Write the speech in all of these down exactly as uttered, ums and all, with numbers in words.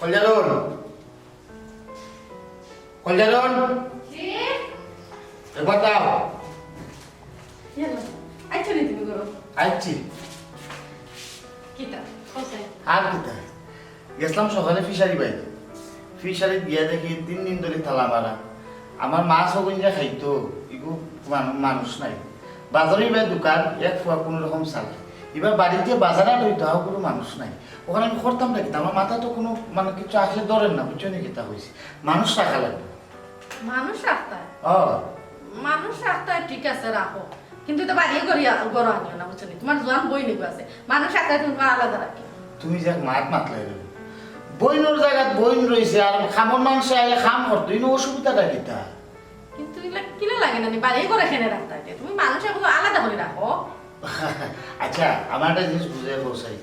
কলজারন, কলজারন, জি? একবার দাও। ইয়াল্লা, আইছো নি তুমি ঘরো? আইছি। কিতা? কোথায়? আর কিতা? গেছলাম সকালে ফিশারি বায়। ফিশারি গিয়া দেখি তিন দিন ধরি তালা মারা। আমার মাছ অগুন যে খাইতো, ইগু মানু-, মানুষ নাই। বাজারো ইবার দোকান, এক ফুয়া কুনু রকম চালায়। ইবার বাড়িত বাজার আট অইতো, হাও কুনু মানুষ নাই। অখন আমি করতাম না কিতা? আমার মাথাত তো কুনু মানে কিচ্ছু আসলে ধরের না, বুঝছো নি কিতা কইছি? মানুষ রাখা লাগবো। মানুষ রাখতায়? ও। মানুষ রাখতায়, ঠিক আছে, রাখো। কিন্তু ইতা বাড়িয়ে করিয়া ঘরো আনিও না, বুঝছো নি? তুমার জোয়ান বইন ইগু আছে, মানুষ রাখতায় তুমি তুমার আলাদা রাখিও। তুমি যে এক মাত মাতলায় রে। বইনর জাগাত বইন রইছে, আর কামর মানষে আইয়া কাম করতো, ইনো অসুবিধাটা কিতা? কিন্তু ইলা কিলা লাগে না নি? বাড়িয়ে করে কেনে রাখতায়, তুমি মানুষ অগুরে আলাদা করি রাখো। আচ্ছা, আমার একটা জিনিস বুঝাইয়া কও চাই।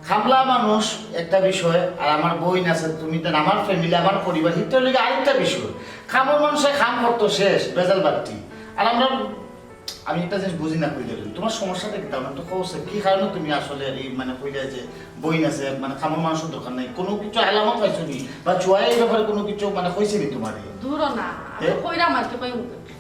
কামলা মানুষ একটা বিষয়, আর আমার বইন আছে, তুমি তো আমার family, আমার পরিবার, হিটার লগে আরেকটা বিষয়। কামর মানষে কাম করতো শেষ, বেজাল বাট্টি। আর আমরা, আমি একটা জিনিস বুঝি না কইলে, তুমার সমস্যাটা কিতা? আমার তো কও চাই, কি কারণে তুমি আসলে এই মানে কইলে যে বইন আছে, মানে কামর মানুষর দরকার নাই, কুনু কিছু আলামত পাইছো নি? বা জোয়াই এই ব্যাপারে কুনু কিছু মানে কইছে নি তুমারে? দূরও না, আমি এ? কইরাম আর কি, কই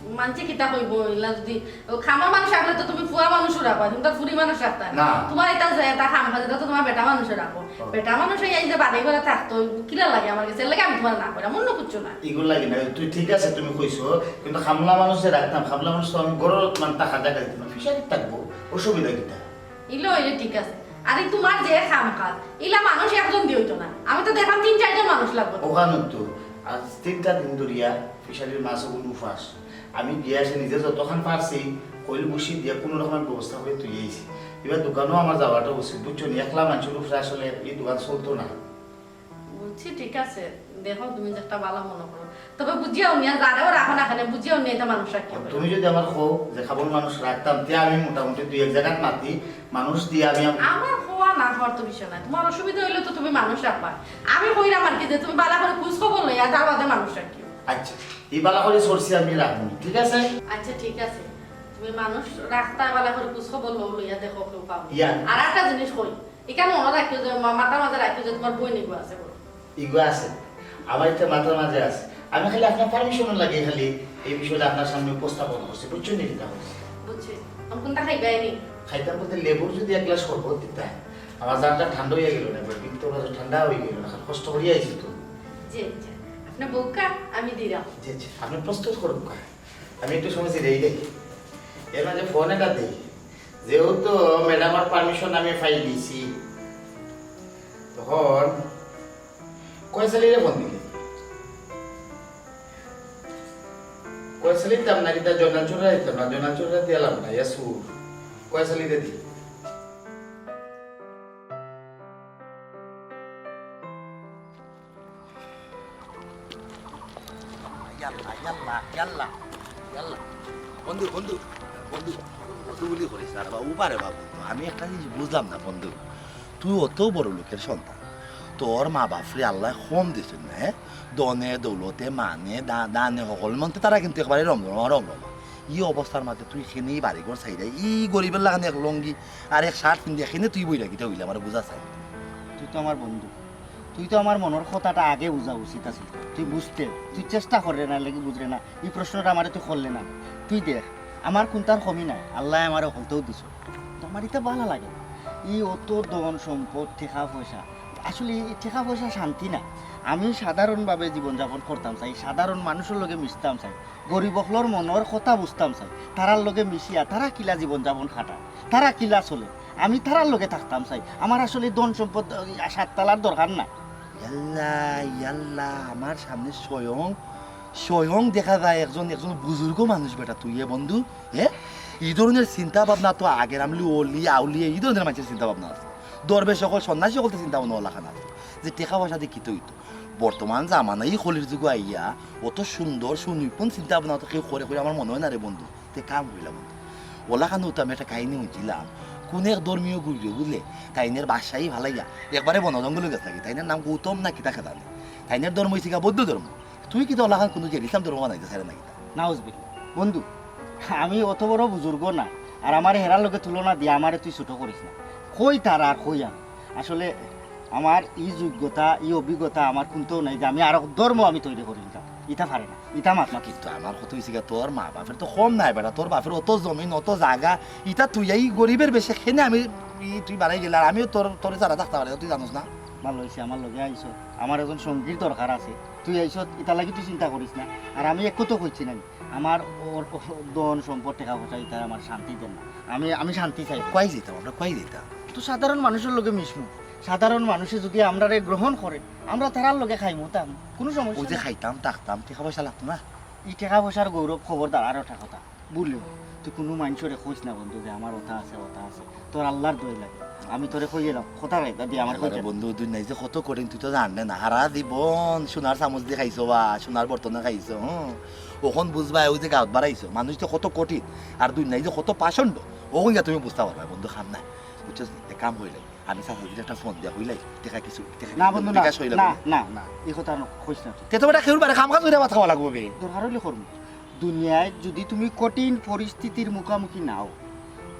মানষে কিতা কইবো, ইলা যদি ও কামর মানুষ রাখলে তো তুমি ফুয়া মানুষও রাখো, তুমি তো ফুরি মানুষ রাখতায় না। না। তুমার ইতা যে ইতা কাম কাজ, ইতা তো তুমার বেটা মানুষে রাখো। ও। বেটা মানুষ এই যে বাড়ি ঘরে থাকতো, কিলা লাগে আমার গেছে, এর লাগি আমি তুমারে না কইরাম, অন্য কিচ্ছু না। ইগুর লাগি না, তুই ঠিক আছে, তুমি কইছো, কিন্তু কামলা মানুষ যে রাখতাম, কামলা মানুষ তো আমি ঘরো মানে থাকার জাগা দিতাম না, ফিশারিত থাকবো, অসুবিধা কিতা? ইলা অইলে ঠিক আছে। আরে তুমার যে কাম কাজ, ইলা মানুষ একজন দি অইতো না, আমি তো দেখলাম তিন চাইরজন মানুষ লাগবো। অখানো তো, আজ তিনটা দিন ধরিয়া ফিশারির মাছ অগুন উপাস। আমি গিয়া আসে নিজে যতখান পারছি, কইল বসি দিয়া কুনু রকমের ব্যবস্থা করি থুই আইছি। ইবার দোকানো আমার যাওয়াটা উচিত, বুঝছো নি? একলা মানষর উপরে আসলে ই দোকান চলতো না। বুঝছি, ঠিক আছে, দেখো তুমি যেটা ভালা মনো করো। তবে বুঝিয়া হুনিয়া, যারেও রাখো না কেনে, বুঝিয়া হুনিয়া ইতা মানুষ রাখিও। তুমি যদি আমারে কও যে কামর মানুষ রাখতাম, তে আমি মোটামুটি দুই এক জাগাত মাতি, মানুষ দিয়া আমি আম- আমার কওয়া না কওয়ার তো বিষয় নাই। তুমার অসুবিধা অইলে তো তুমি মানুষ রাখবায়। আমি কইরাম আর কি যে তুমি ভালা করি খোঁজ খবর লইয়া তার বাদে মানুষ রাখিও। আচ্ছা, ই ভালা করি চলছি আমি রাখমু, ঠিক আছে? আচ্ছা, ঠিক আছে। তুমি মানুষ রাখতায়, ভালা করি খোঁজ খবর লও, লইয়া দেখো কেউ পাও। ইয়া। আর একটা জিনিস কই, ইখান মনো রাখিও যে মা-, মাথার মাঝে রাখিও যে তুমার বইন ইগু আছে বড়। ইগু আছে, আমার ইটা মাথার মাঝে আছে। আমি খালি আপনার permission লাগে খালি এই বিষয়টা আপনার সামনে উপস্থাপন করছি, বুঝছো নি কিতা কইছি? বুঝছি। আমি কুনটা খাইবায় নি? খাইতাম বলতে লেবুর যদি এক গ্লাস শরবত দিতা, আমার জানটা ঠান্ডা অইয়া গেল না, একবার কিন্তু ওরা তো ঠান্ডা অইয়া গেল না, কষ্ট করিয়া আইছি তো। জি, জি। আপনে বউক্কা, আমি দিরাম। জি, জি। আপনে প্রস্তুত করুক্কা। আমি একটু সময় জিরাই দেই। এর মাঝে ফোন এটা দেই। যেহেতু ম্যাডামর permission আমি পাইলিছি, তখন কয়েস আলীরে ফোন দিলে। কয়েস আলী দিতাম না, কিতা জয়নাল চৌধুরী দিতাম না, জয়নাল চৌধুরী দিলাম না, ইয়াসুর। কয়েস আলীরে দি। ইয়াল্লা, ইয়াল্লা, ইয়াল্লা, ইয়াল্লা। বন্ধু, বন্ধু, বন্ধু, বন্ধু বুলি করিস না রে বাবু, উবারে বাবু। আমি একটা জিনিস বুঝলাম না বন্ধু, তুই অত বড় লোকের সন্তান, তোর মা বাপরে আল্লায় কম দিছইন না, হ্যাঁ? ধনে, দৌলতে, মানে, দা-, দানে, হকল মন্তে তারা কিন্তু একবারে রমরমা, রমরমা। ই অবস্থার মাঝে তুই কেনে ই বাড়ি ঘর ছাইরা, ই গরিবের লাখান এক লুঙ্গি আর এক শার্ট পিন্দিয়া কেনে তুই বইরা কিতা অইলে আমারে বুঝা চাই। তুই তো আমার বন্ধু, তুই তো আমার মনর কথাটা আগে বুঝা উচিত আছিল। তুই বুঝতে, তুই চেষ্টা কররে না, এরলাগি বুঝরে না। ই প্রশ্নটা আমারে তুই করলে না। তুই দেখ, আমার কুনটার কমি নাই, আল্লায় আমারে হকলতাউ দিছে। তো আমার ইতা ভালা লাগে না। ই অত ধন সম্পদ, টেকা পয়সা, আসলে ই টেকা পয়সা শান্তি না। আমি সাধারণভাবে জীবনযাপন করতাম চাই, সাধারণ মানুষর লগে মিশতাম চাই, গরিব অকলর মনর কথা বুঝতাম চাই, তারার লগে মিশিয়া তারা কিলা জীবনযাপন কাটায়, তারা কিলা চলে, আমি তারার লগে থাকতাম চাই। আমার আসলে ধন সম্পদ, ওই, সাততলার দরকার না। ইয়াল্লা, ইয়াল্লা, আমার সামনে স্বয়ং, স্বয়ং দেখা যায় একজন, একজন বুজুর্গ মানুষ বেটা তুই, এ বন্ধু, হে? ই ধরনের চিন্তা ভাবনা তো আগের আমলি, অলি, আউলিয়া, ই ধরনের মানষর চিন্তা ভাবনা আছে। দরবেশ অকল, সন্ন্যাসী অকলর চিন্তা ভাবনা অলাখান আছে। যে টেকা পয়সা দি কিতা অইতো? বর্তমান জামানায় ই কলির যুগো আইয়া অত সুন্দর, সুনিপুণ চিন্তা ভাবনা তো কেউ করে, করে আমার মনে অয় না রে বন্ধু। তে কাম অইলা বন্ধু। অলাখানউ তো আমি একটা কাহিনী হুনছিলাম, কুন এক ধর্মীয় গুরুয়ে বুঝলে, তাইনের বাদশাহী ফালাইয়া একবারে বন জঙ্গলো গেছলাগি। তাইনের নাম গৌতম না কিতা কে জানে। তাইনের ধর্ম অইছে গিয়া বৌদ্ধ ধর্ম। তুই কিতা অলাখান কুনু যে ইসলাম ধর্ম বানাইতে চাইরে না কিতা? নাউজুবিল্লাহ। বন্ধু, আমি অত বড় বুজুর্গ না, আর আমারে হেরার লগে তুলনা দিয়া আমারে তুই ছোট করিস না। কই তারা আর কই আমি। আসলে আমার ই যোগ্যতা, ই অভিজ্ঞতা আমার কুনটাউ নাই যে আমি আরক ধর্ম আমি তৈরি করি দিতাম। ইতা পারে না, ইতা মাত মাত। কিন্তু আমার কথা অইছে গিয়া, তোর মা বাপের তো কম নাই বেটা, তোর বাপের অত জমিন, অত জাগা, ইতা তুই এই গরিবের বেশে কেনে আমি, ই তুই বাড়াই গেলে, আর আমিও তোর, তোরে ছাড়া থাকতাম পারি না, তুই জানোস না? ভালা অইছে আমার লগে আইছস, আমার একজন সঙ্গীর দরকার আছে, তুই আইছস, ইতার লাগি তুই চিন্তা করিস না। আর আমি একটু তো কইছি না, আমার ওর, ওর ধন সম্পদ টেকা পয়সা ইতায় আমার শান্তি দেয় না, আমি, আমি শান্তি চাই। কই যাইতাম আমরা, কই যাইতাম? তো সাধারণ মানুষর লগে মিশমু, সাধারণ মানুষে যদি আমরারে গ্রহণ করে, আমরা তারার লগে খাইমু, তাম, কুনু সমস্যা অউ যে নাই। খাইতাম, থাকতাম, টেকা পয়সা লাগতো না? ই টেকা পয়সার গৌরব, খবরদার, আর একটা কথা, ভুলেও তুই কুনু মানষরে কইস না বন্ধু যে আমার অতা আছে, অতা আছে, তোর আল্লার দোয়াই লাগে, আমি তোরে কইয়া দিলাম, কথা রাখবা দি আমার আরে কইতে। বন্ধু, দুনিয়ায় যে কত কঠিন তুই তো জানলে না, হারা জীবন সোনার চামচ দি খাইছো বা সোনার বর্তনে খাইছো, হুম, অখন বুঝবায় অউ যে গাউত বাড়াইছো, মানুষ তো কত কঠিন, আর দুনিয়ায় যে কত পাষণ্ড, অখন গিয়া তুমি বুঝতায় পারবায় বন্ধু, কাম নাই, বুঝছস নি? এক কাম অইলে আমি চাচাজিরে একটা ফোন দিয়া কইলাই, টেকা কিছু, টেকা না কিছু বন্ধু, না, বিকাশ অইলে না, বন্ধু। না, না, ই কথা আর কইস না তুই। তে তো বেটা কেউর বারে কাম কাজ কইরা ভাত খাওয়া লাগবো বে। দরকার অইলে করমু। দুনিয়ায় যদি তুমি কঠিন পরিস্থিতির মুখামুখি না অও,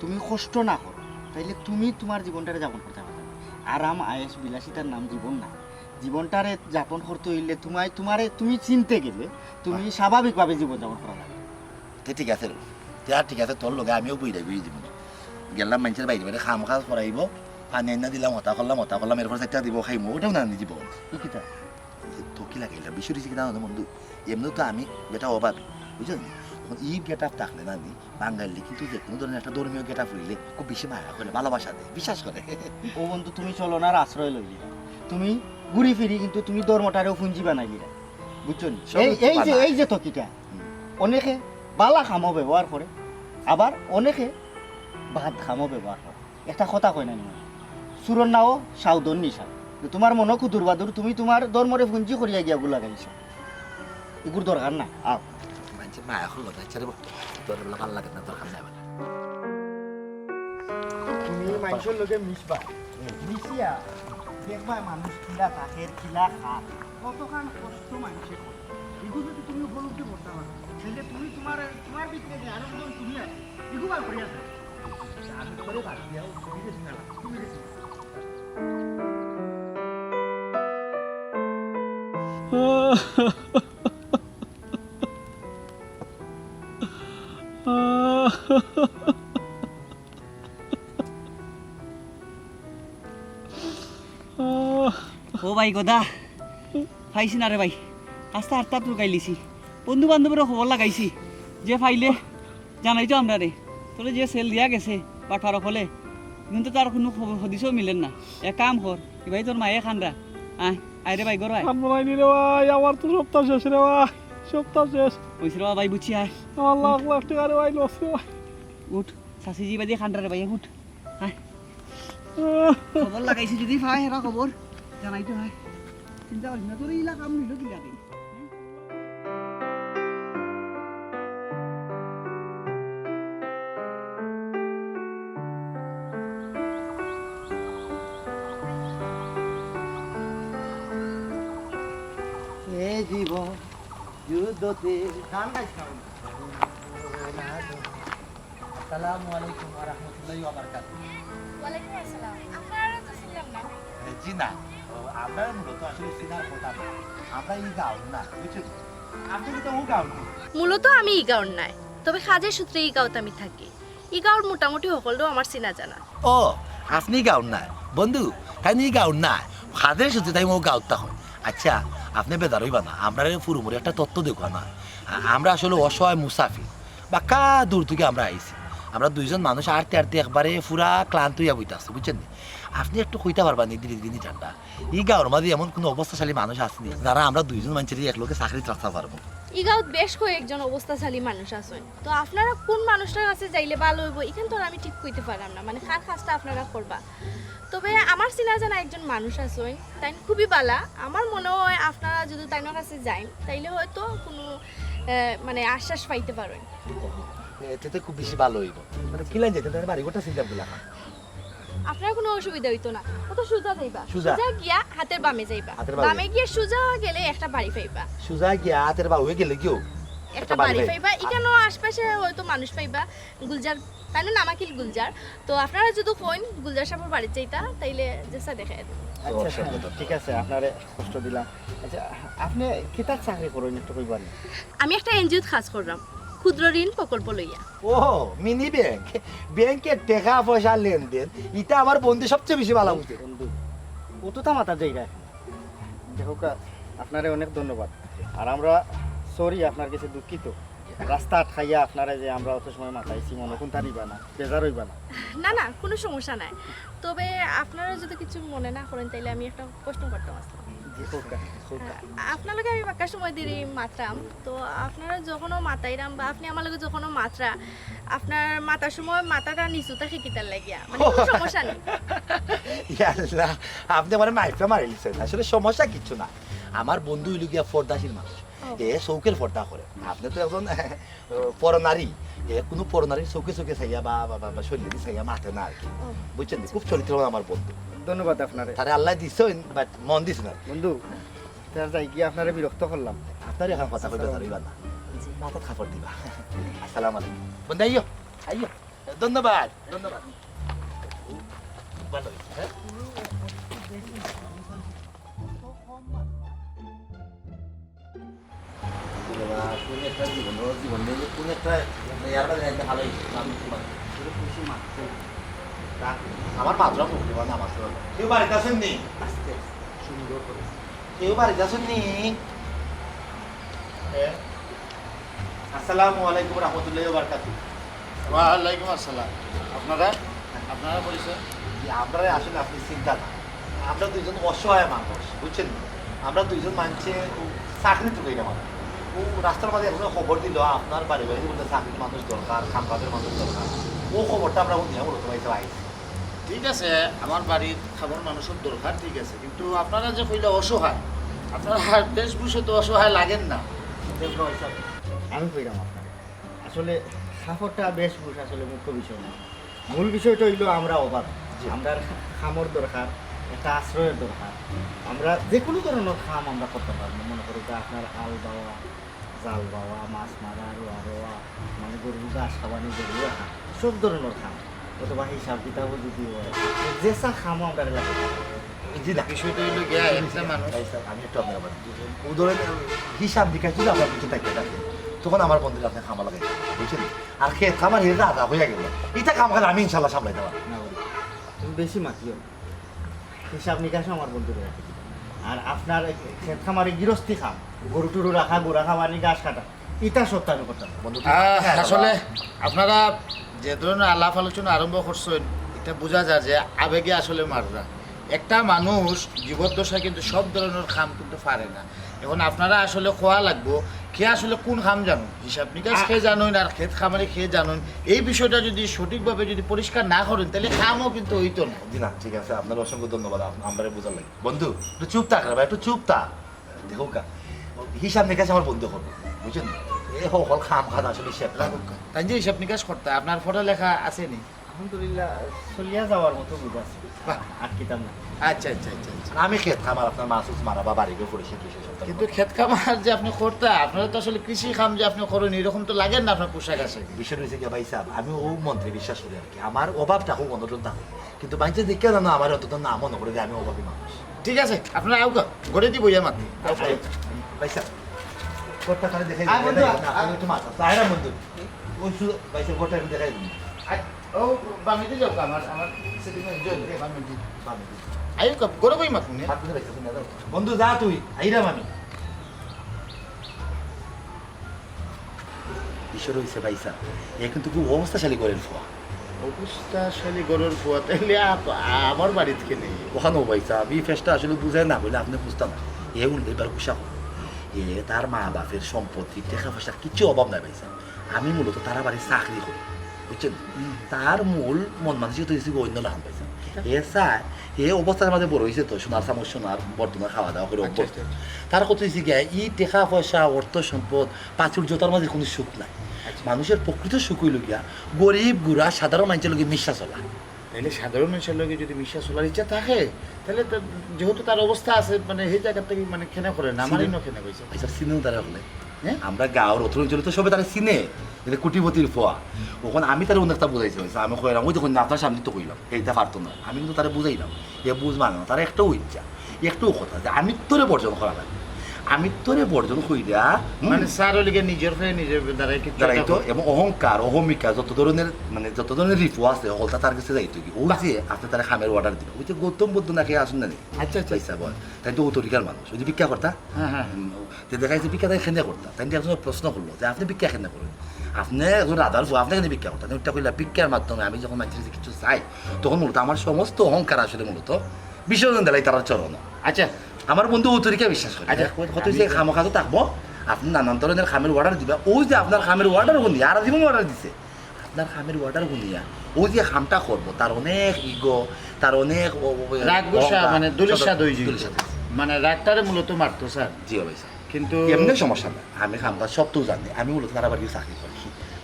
তুমি কষ্ট না করো, তাইলে তুমি তুমার জীবনটারে যাপন করতায় পারতায় না। আরাম, আয়েশ, বিলাসিতার নাম জীবন না। জীবনটারে যাপন করতে অইলে তুমায়, তুমারে, তুমি চিনতে গেলে তুমি বাহ। স্বাভাবিকভাবে জীবন যাপন করা লাগে। তে ঠিক আছে রে, তে আর ঠিক আছে, তোর লগে আমিও বইরাই বই জীবন। গেলাম মানষর বাড়ি বাড়ি, কাম কাজ করাইবো, পানি আইনা দিলাম, অতা করলাম, অতা করলাম, এরপর চাইরটা দিবো, খাইমু, অটাও না নি জীবন। ই কিতা? তো কি লাগাইলা? বিষয় অইছে কিতা জানো বন্ধু? এমনেও তো আমি বেটা অভাবী, বুঝছো নি? অখন ই getup থাকলে না নি, বাঙালি কিন্তু যে কুনু ধরনের একটা ধর্মীয় getup অইলে খুব বেশি মায়া করে, ভালোবাসা দেয়, বিশ্বাস করে। ও বন্ধু, তুমি চলো না আর আশ্রয় লইলে। তুমি ঘুরি ফিরি কিন্তু তুমি ধর্মটারেও পুঞ্জি বানাইলিরা, বুঝছো নি? সব এই, কিছু এই যে, বানায়। এই যে তকিটা, হুম। অনেকে ভালা কামো ব্যবহার করে, আবার অনেকে বাদ কামো ব্যবহার করে। একটা কথা কয় না নি, চুরর নাও সাউদর নিশা। তো তুমার মনো কুদুর বাদুর, তুমি তুমার ধর্মরে পুঞ্জি করিয়া গিয়া গুলা গাইছো। ইগুর দরকার না, আও। মানষে মায়া করলো না, আচ্ছা রে বা, তোর এগুলা ভালা লাগে না, দরকার নাই আমার। তুমি মানষর লগে মিশবা, মিশিয়া দেখবা মানুষ কিলা থাকের, কিলা খার, কতখান কষ্ট মানষে করে। ইগু যদি তুমি উপলব্ধি করতে পারো, তাইলে তুমি তুমার, তুমার ভিতরে যে আরো একজন তুমি আছে, ইগু বার করিয়া দেয়। আমি তোরে বাদ দিয়াও, তুমি গেছি না, তুমি গেছি না। ও ভাই গদা, পাইছি না রে ভাই, আস্তা আটটা তুকাইলিছি, বন্ধু বান্ধবরে খবর লাগাইছি, যে পাইলে জানাইতো আমরারে, তোরে যে সেল দিয়া গেছে, বাটপার অকলে, কিন্তু তার কুনু খবর হদিসও মিলের না। এক কাম কর, ই ভাই তোর মায়ে কানরা, আয়, আয় রে ভাই, ঘর আয়। আর মনাই নি রে ভাই, আমার তো সপ্তাহ শেষ রে ভাই, সপ্তাহ শেষ। অইছে রে বা ভাই, বুঝছি, আয়। আমার লাখ লাখ টেকা রে ভাই, লস রে ভাই। উঠ, চাচিজি বাদে কানরা রে ভাই, উঠ, আয়। খবর লাগাইছি, যদি পায় হেরা খবর, জানাইতো অয়। চিন্তা করিস না, তোর ইলা কাম নিল কি লাগে? এ জীবন যুদ্ধতে গান গাইছ না। আসসালামু আলাইকুম ওয়া রাহমাতুল্লাহি ওয়া বারাকাতুহু। ওয়ালাইকুম আসসালাম। আপনারে তো চিনলাম না। এ, জি না, ও, আমরা মূলত আসলে চিনার কথা না। আমরা ই গাঁওর না, বুঝছেন? আপনি কিন্তু ও গাঁওর না। মূলত আমি ই গাঁওর নায়, তবে কাজের সূত্রে ই গাঁওত আমি থাকি। ই গাঁওর মোটামুটি হকলরেও আমার চিনা জানা। ও, আপনি ই গাঁওর নায়? বন্ধু, তাইন ই গাঁওর নায়। কাজের সূত্রে তাইন ও গাঁওত থাকইন। আচ্ছা, আপনি বেজার অইবা না, আমরারে পুরোপুরি একটা তথ্য দেউক্কা না। আ-, আমরা আসলে অসহায় মুসাফির, বাক্কা দূর থাকি আমরা আইছি। আমরা দুইজন মানুষ আটতে আটতে একবারে পুরা ক্লান্ত অইয়া বইতা আছি, বুঝছেন নি? আপনি একটু কইতা পারবা নি ধীরে ধীরে নি ঠান্ডা, ই গাঁওর মাঝে এমন কুনু অবস্থাশালী মানুষ আছে নি, যারা আমরা দুইজন মানষরে একলগে চাকরিত রাখতা পারমু? ই গাঁওত বেশ কয়েকজন অবস্থাশালী মানুষ আছইন, তো আপনারা কুন মানুষটার কাছে যাইলে ভালা অইবো, ইখান তো আর আমি ঠিক কইতে পাররাম না, মানে কার কাজটা আপনারা করবা। তবে আমার চিনা জানা একজন মানুষ আছইন, তাইন খুবই ভালা। আমার মনে অয় আপনারা যুদি তাইনর কাছে যাইন, তাইলে হয়তো কুনু, আহ, মানে আশ্বাস পাইতে পারইন। এতে তো খুব বেশি ভালা অইবো। মানে কিলান যাইতে, তাইন বাড়ি ঘরটা চিনতাম কিলা? আপনার কুনু অসুবিধা অইতো না, অত সুজা যাইবা। সুজা? সুজা গিয়া হাতের বামে যাইবা। হাতের বামে? বামে গিয়া সুজা গেলে একটা বাড়ি পাইবা। সুজা গিয়া হাতের বামে গেলে কিও একটা একটা বাড়ি বাড়ি পাইবা। পাইবা। ইখানো আশপাশে হয়তো মানুষ পাইবা। গুলজার, তাইনর নাম আকিল গুলজার। তো আপনারা যুদি কইন গুলজার সাবর বাড়িত যাইতা, তাইলে যেসা দেখাইয়া দিমু। আচ্ছা, অসুবিধা নেই। ঠিক আছে, আপনারে কষ্ট দিলাম। আচ্ছা, আপনে কিতার চাকরি করইন একটু কইবা নি? আমি একটা এনজিওত কাজ কররাম, ক্ষুদ্র ঋণ প্রকল্প লইয়া। ও, মিনি ব্যাংক, ব্যাংকে টেকা পয়সা লেনদেন, ইটা আমার বন্ধু সবচেয়ে বেশি ভালা বুঝে। বন্ধু, অততা মাথাত যাইরা না। দেখউক্কা, আপনারে অনেক ধন্যবাদ। আর আমরা sorry, আপনার কাছে দুঃখিত। রাস্তা আটকাইয়া আপনারে যে আমরা অত সময় মাতাইছি, মনো কুনতা নিবা না, বেজার অইবা না। না, না, কুনু সমস্যা নাই। তবে আপনারা যুদি কিছু মনে না করইন, তাইলে আমি একটা প্রশ্ন করতাম আছলাম। জি, কউক্কা, কউক্কা। আহ, আপনার লগে আমি বাক্কা সময় ধরি মাতরাম, তো আপনারে যখনও মাতাইরাম বা আপনে আমার লগে যখনও মাতরা, আপনার মাতার সময় মাথাটা নিচু থাকে কিতার লাগিয়া? মানে কুনু সমস্যা নাই। ইয়া আল্লাহ, আপনে আমারে মাইপা মারিলিছইন। আসলে সমস্যা কিচ্ছু না। আমার বন্ধু অইলো গিয়া পর্দাশীল মানুষ। ও। এ চউখের পর্দা করে। আপনে তো একজন পরনারী, এ কুনু পরনারীর চউখে চউখে চাইয়া বা, বা, বা, বা শরীরে চাইয়া মাতে না আর কি। ও। বুঝছেন নি? খুব চরিত্রবান আমার বন্ধু। ধন্যবাদ আপনারে। তারে আল্লায় দিছইন, but মন দিছইন না। বন্ধু, তার যাই গিয়া আপনারে বিরক্ত করলাম। আপনারে অখন কথা কইবা জানিবা না। জি। মাথাত কাপড় দিবা। আসসালামু আলাইকুম। বন্ধু, আইও, আইও। ধন্যবাদ, ধন্যবাদ। ভালা অইছে, হ্যাঁ? কোন একটা জীবন, জীবন নেই, কোন একটা, মানে, ইয়ার বাদে একটা ভালো হইছে, আমি কি মাত্র, এটা খুশি মাত্র। তা আমার মাত্র মুক্তি পান, আমার তো। কেউ বাড়িতে আছেন নি? আস্তে, সুন্দর করে। কেউ বাড়িতে আছেন নি? হ্যাঁ? আসসালামু আলাইকুম রহমতুল্লাহি ওয়া বারাকাতুহু। ওয়ালাইকুম আসসালাম। আপনারা? আপনারা পরিচয়? জি, আমরা আসলে আপনি চিন্তা না। আমরা দুইজন অসহায় মানুষ, বুঝছেন নি? আমরা দুইজন মানষে চাকরি তুলে না মানে। ও রাস্তার মাঝে একজনে খবর দিল, আপনার বাড়ি বাড়ি বলতে চাকরির মানুষ দরকার, কাম কাজের মানুষ দরকার। ও খবরটা আমরা শুনিয়া মূলত পাইছে ভাই। ঠিক আছে, আমার বাড়িত কামর মানুষর দরকার, ঠিক আছে, কিন্তু আপনারা যে কইলা অসহায়, আপনারা বেশভূষে তো অসহায় লাগেন না। আমি কইলাম আপনারে, আসলে কাপড়টা বেশভূষ আসলে মুখ্য বিষয় না। মূল বিষয়টা অইলো আমরা অভাবী। জি। আমরার কামর দরকার, একটা আশ্রয়ের দরকার। আমরা যে কুনু ধরনর কাম আমরা করতাম পারমু, মনে করো যে আপনার হাল বাওয়া, জাল বাওয়া, মাছ মারা, রোয়া রোয়া, মানে গরুর ঘাস খাওয়ানি, গরু রাখা, সব ধরনর কাম, অথবা হিসাব কিতাবও যদি অয়, যেসা কামও আমরা লাগে। জি না। বিষয়টা অইলো গিয়া, একটা মানুষ ভাই সাহেব, আমি একটু আপনার আবার, ও ধরেন, হিসাব নিকাশ যদি আপনার কিছু থাকতে থাকে, তখন আমার বন্ধুরা আপনার খামা লাগাই, বুঝছেন? আর খেত খামার হেরে আধা হইয়া গেল, এটা কাম কাজ আমি ইনশাল্লাহ সামলাইতে পারবো। না, ওরে, তুমি বেশি মাতিও না। হিসাব নিকাশও আমার বন্ধুরে রাখি দিবা। আর আপনার এই খেত খামারে গিরস্তি কাম, গরু টরু রাখা, গুড়া খাওয়ানি, ঘাস কাটা, ইটা সবটা আমি করতাম। বন্ধু, তুই আহ, মাতিস না, আসলে বাবা। আপনারা যে ধরনের আলাপ আলোচনা আরম্ভ করছেন, এটা বোঝা যায় যে আবেগে আসলে মাররা। একটা মানুষ জীবদ্দশায় কিন্তু সব ধরনের কাম কিন্তু পারে না। এখন আপনারা আসলে কওয়া লাগবো, কে আসলে কোন কাম জানো, হিসাব নিকাশ কে জানোইন আর খেত খামারি কে জানোইন। এই বিষয়টা যদি সঠিকভাবে যদি পরিষ্কার না করেন, তাহলে কামও কিন্তু হইতো না। জি না, ঠিক আছে, আপনার অসংখ্য ধন্যবাদ, আপ-, আমরারে বুঝার লাগি। বন্ধু, একটু চুপ থাক রে ভাই, একটু চুপ থাক। দেখো কা, হিসাব নিকাশ আমার বন্ধু করবো, বুঝছেন? এ হকল কাম কাজ আসলে হিসাব রাখুক। তাই যে হিসাব নিকাশ করতে আপনার পড়ালেখা আছে নি? আলহামদুলিল্লাহ, চলিয়া যাওয়ার মতো বুঝ আছে। বাহ। আর কিতাম না। আচ্ছা, আচ্ছা, আচ্ছা, আচ্ছা। আর আমি খেত খামার, আপনার মাছ উছ মারা বা বাড়ি ঘর পরিষ্কার টরিষ্কার সব কিন্তু করবো। খেত খামার যে আপনি করতা, আপনারা তো আসলে কৃষি কাম যে আপনি করেন, এরকম তো লাগে না আপনার পোশাক আশাকে। বিষয় হয়েছে কি ভাই সাহেব, আমি ও মন্ত্রী বিশ্বাস করি আর কি, আমার অভাবটা খুব অনটন থাকে, কিন্তু বাইরে দেখে জানো আমার অন্তত না মনে করে যে আমি অভাবী মানুষ। ঠিক আছে, আপনারা আউকা, ঘরে দি বইয়া মাতি। ভাই সাহেব, ঘরটা খালি দেখাই দিন। আয় বন্ধু, না, আয়। আমি একটু মাথা, আয়রা বন্ধু, ওই শুধু ভাই সাহেব ঘরটা একটু দেখাই দিন। আয়, ও বামিতে যাও, আমার, আমার সেটিং হয়ে যাও, বামিতে। বামিতে। আয়ো, ঘরে বই মাতুন। বন্ধু, যা তুই, আইরাম আমি। বিষয় হইছে ভাই সাহেব, এ কিন্তু খুব অবস্থাশালী ঘরের ফুয়া। অবস্থাশালী ঘরের ফুয়া, তাইলে আপ-, আমার বাড়িত কেনে? ওখানেও ভাই সাহেব, এই ফেসটা আসলে বুঝায় না বলে আপনি বুঝতাম না। এ উল্টে এবার গুসা করে। এ তার মা বাপের সম্পত্তি, টাকা পয়সা কিচ্ছু অভাব নাই ভাই সাহেব। আমি মূলত তারা বাড়ি চাকরি করি, বুঝছেন? হুম। তার মূল মন মানসিকতা হইছে গি অন্য লাখান ভাই সাহেব। এ চায়, এ অবস্থার মাঝে বড় হইছে তো, সোনার চামচ, সোনার বর্তনে খাওয়া দাওয়া করে আচ্ছা, অভ্যস্ত। আচ্ছা, আচ্ছা। তার কথা হইছে গিয়া, এই টাকা পয়সা, অর্থ সম্পদ, প্রাচুর্যতার মাঝে কোনো সুখ নাই। আচ্ছা। মানুষের প্রকৃত সুখ হইল গিয়া গরিব গুড়া সাধারণ মানুষের লগে মিশা চলা। তাইলে সাধারণ মানুষের লগে যদি মিশা চলার ইচ্ছা থাকে, তাহলে তো যেহেতু তার অবস্থা আছে, মানে, সেই জায়গা থেকে, মানে, কেনে করে না, আমারই চিনে। না কেনে কইছে। আচ্ছা, চিনেও তারা হলে। হ্যাঁ? আমরা গাঁওর অত্র অঞ্চলে তো সবে তারা চিনে, এটা কোটিপতির ফুয়া। ওখানে আমি তারা অনেকটা বুঝাইছি, হইছে। আমি কইলাম, "ওই দেখুন, আপনার সামনে তো কইলাম, এইটা পারতো না।" আমি কিন্তু তারা বুঝাইলাম, এ বুঝ মানে না, তারা একটাও ইচ্ছা, একটাও কথা, যে আমি তোরে বর্জন করা লাগে, আমি তোরে বর্জন কইরা, হুম? মানে, স্যার ওই লিগে নিজের হয়ে নিজের দাঁড়ায় কিচ্ছু দাঁড়াইতো, একটা এবং অহংকার, অহমিকা, যত ধরনের, মানে, যত ধরনের রিপু আছে, হকলতা তার কাছে যাইতো কি। ওই বাহ। যে আপনি তারা খামের অর্ডার দিবেন, ওই যে গৌতম বুদ্ধ নাকি আসুন না নি? আচ্ছা, আচ্ছা। পয়সা বল, তাই তো ও তরিকার মানুষ, ওই যে ভিক্ষা করতা। হ্যাঁ, হ্যাঁ। হুম, তে দেখা যাচ্ছে ভিক্ষা তাই খেনে করতা। তাই একজন প্রশ্ন করলো যে, "আপনি ভিক্ষা খেনে করেন? আপনি একজন রাজার ফুয়া, আপনি কেন ভিক্ষা করতেন?" উত্তরটা কইলা, "ভিক্ষার মাধ্যমে আমি যখন মানুষের কাছে কিছু চাই, তখন মূলত আমার সমস্ত অহংকার আসলে মূলত বিসর্জন দিলাই তারার চরণ।" আচ্ছা। আমার বন্ধু ও তরিকা বিশ্বাস করে। আচ্ছা, কত আমি যে খামোখা তো থাকবো, আপনি নানান ধরনের খামের অর্ডার দিবা, ওই যে আপনার খামের অর্ডার গুনি, আর জীবন অর্ডার দিছে, আপনার খামের অর্ডার গুনিয়া, ওই যে খামটা করবো, তার অনেক ইগো, তার অনেক ও-, ও-, রাগ গুসা, অহংকার, মানে, ধুলিস্বাদ সদা-, হয়ে যাইব। ধুলিস্বাদ হয়ে যাইব। মানে, রাগটারে মূলত মারতো, স্যার। জি, ভাই, স্যার। কিন্তু এমনি সমস্যা না, আমি খামোখা সব তো জানি, আমি মূলত তারা বাড়ি চাকরি করি,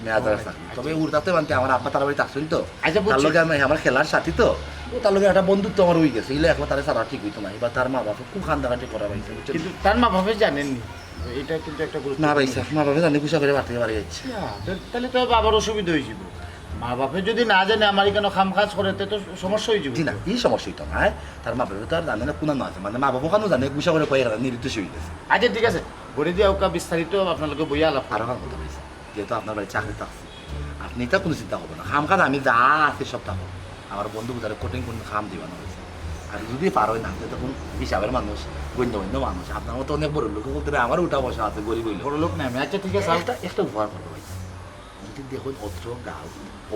ম্যানেজার ও, চাকরি। আচ্ছা। তবে উড়তাতে মানতে আমার আব্বা তারা বাড়ি থাকছেন তো, আচ্ছা, তার বুঝছি। লগে আমি, আমার খেলার সাথী তো, ও তার লগে একটা বন্ধুত্ব আমার হয়ে গেছে, ইলে একলা তারা ছাড়া ঠিক হইতো না, এবার তার মা বাবা খুব কান্দাকাটি করা হয়েছে, বুঝছেন? কিন্তু তার মা বাবা জানেননি, এটা কিন্তু একটা গুরুত্বপূর্ণ না ভাই স্যার, মা বাবা জানে গুসা করে বাড়তে বাড়ি যাচ্ছে। ইয়া, তা-, তাহলে তো বাবার অসুবিধা হয়ে যাবে। মা বাপে যদি না জানে আমার এখানে কাম কাজ করে, তে তো সমস্যা হয়ে যাবে। জি না, এই সমস্যা হইতো না, হ্যাঁ? তার মা বাবা তো আর জানে না, কোনো না আছে, মানে, মা বাবা ওখানেও জানে, গুসা করে কয়ে গেল, নিরুদ্দেশ হয়ে গেছে। আচ্ছা, ঠিক আছে, ঘরে দিয়ে ওকে বিস্তারিত আপনার লগে বইয়া আলাপ আর করো। আমার কথা ভাই স্যার, যেহেতু আপনার বাড়ি চাকরি থাকছে, আপনি এটা কোনো চিন্তা করবেন না, কাম কাজ আমি যা আছে সব থাকবো। আমার বন্ধু বুঝারে কঠিন কোনো কাম দিবা না হয়েছে। আর যদি পারো না, আপনি তখন হিসাবের মানুষ, গণ্যমান্য মানুষ, আপনার মতো অনেক বড় লোক বলতে আমার উঠা বসা আছে, গরিব হইলে। বড় লোক না আমি। আচ্ছা, ঠিক আছে। একটা, একটা উপকার করবো ভাই। যদি দেখুন অত্র গাঁও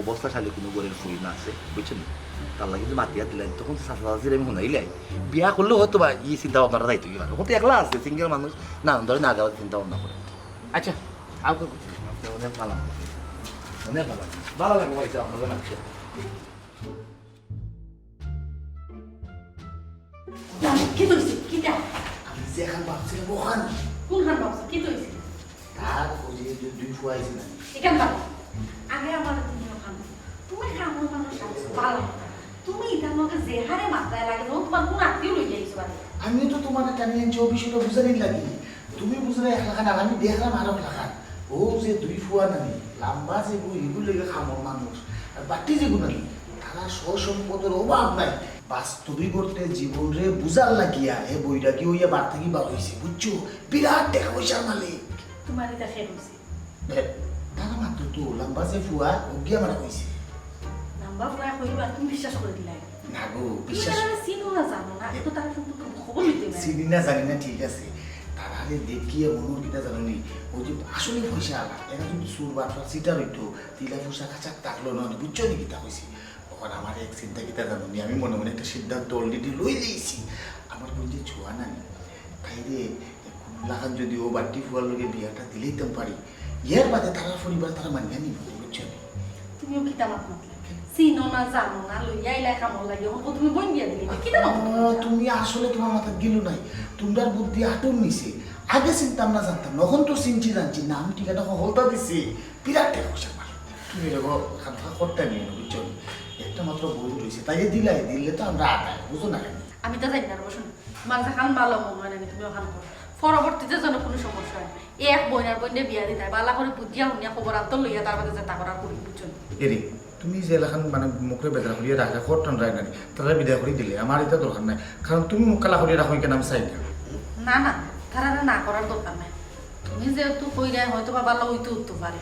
অবস্থাশালী কোনো ঘরের ফুই না আছে, বুঝছেন? তার লাগে যদি মাতিয়া দিলেন, তখন চাচা চাচির আমি হুনাইলাই। বিয়া করলে হয়তো বা এই চিন্তা ভাবনাটা যাইতো কি পারে। হয়তো একলা আছে, সিঙ্গেল মানুষ, নানান ধরনের আগে চিন্তা ভাবনা করে। আচ্ছা, আর কেউ কিছু? আপনি অনেক ভালো। অনেক ভালো। ভালো লাগে ভাই, আপনাদের মানুষের। কি তো হইছে? কিতা? আমি যেখান ভাবছিলাম ওখান। কোনখান ভাবছো? কি তো হইছে? তার ওই যে, যে দুই ফুয়া আইছে না? এখান ভাবো। আগে আমার তুমি ওখান। তুমি কামর মানুষ আছো, ভালো। তুমি ইতার লগে যে হারে মাত্রায় লাগে, ও তোমার কোন আত্মীয় লইয়া আইছো বাড়ি? আমিও তো তোমার টানি আনছি, ও বিষয়টা বুঝানির লাগি। তুমি বুঝলে এক লাখান, আর আমি দেখলাম আরো এক লাখান। ও যে দুই ফুয়া নানি, লম্বা যে গু, এগুর লেগে কামর মানুষ। আর বাট্টি যে গু নানি, তারা সসম্পদের অভাব নাই। বাস্তবিক অর্থে জীবনরে বুঝার লাগিয়া হে বৈরাগী হইয়া বার থাকি বার হইছে, বুঝছো? বিরাট টাকা পয়সার মালিক। তোমার এটা কে কইছে? এ, তারা মাত্র তো লম্বা যে ফুয়া, ও গিয়া মারা কইছে। লম্বা ফুয়া কইবা, তুমি বিশ্বাস করে দিলাই? না গো, তুমি বিশ্বাস তারা চিনো না, জানো না, এ, তো তারা সম্পর্কে খবর নিতে পারে। চিনি না, জানি না, ঠিক আছে। তারারে দেখিয়া মনর কিতা জানো নি? ওই যে আসলে পয়সা আলা, এরা যদি চুর বাটপার চিটার হইতো, তিলা পয়সা খাচাক থাকলো না, বুঝছো নি কিতা কইছি? তখন আমার এক চিন্তা কিতা জানো নি? আমি মনে মনে একটা সিদ্ধান্ত already লই দিয়েছি। আমার বোন যে ছোয়া নানি, তাই রে, কোনো লাখান যদি ও বাট্টি ফুয়ার লগে বিয়াটা দিলেইতাম পারি, এর বাদে তারা পরিবার তারা মানিয়া নিব, বুঝছো নি? তুমিও কিতা মাত মাতলা? চিনো না, জানো না, লইয়া আইলা কামর লাগি, এখন তুমি বইন বিয়া দিলে, কিতা মাত মাতলা? আহ, তুমি আসলে তোমার মাথাত গেল নাই, তোমরার বুদ্ধি আটুর নিচে। আগে চিনতাম না, জানতাম না, এখন তো চিনছি, জানছি, নাম ঠিকানা হলতা দিছি, বিরাট টাকা পয়সা মাল। তুমি এরকম খামখা করতে নিও না, বুঝছো নি? তো বউ রইছে, তাই যে দিলাই, দিলে তো আমরা আগাই, বুঝো না কেন? আমি তো জানি না রে বসুন, তোমার যেখান ভালো মনে হয় না, তুমি ওখান করো। পরবর্তীতে যেন কোনো সমস্যা হয়। এক বইন আর বইনে বিয়া দিতায়, বালা করে বুঝিয়া হুনিয়া খবর আন্তর লইয়া তার বাদে যেটা করার করি, বুঝছো নি? এরে, তুমি যে এলাখান মানে মুখরে বেজার করিয়া রাখলে, খর টান রায় না, তারা বিদায় করি দিলে, আমার এটা দরকার নাই। কারণ তুমি মুখ কালা করিয়া রাখো, কেন আমি চাই না। না, না, তারা না করার দরকার নাই। তুমি যেহেতু কইরায়, হয়তো বা ভালো হইতে হইতে পারে।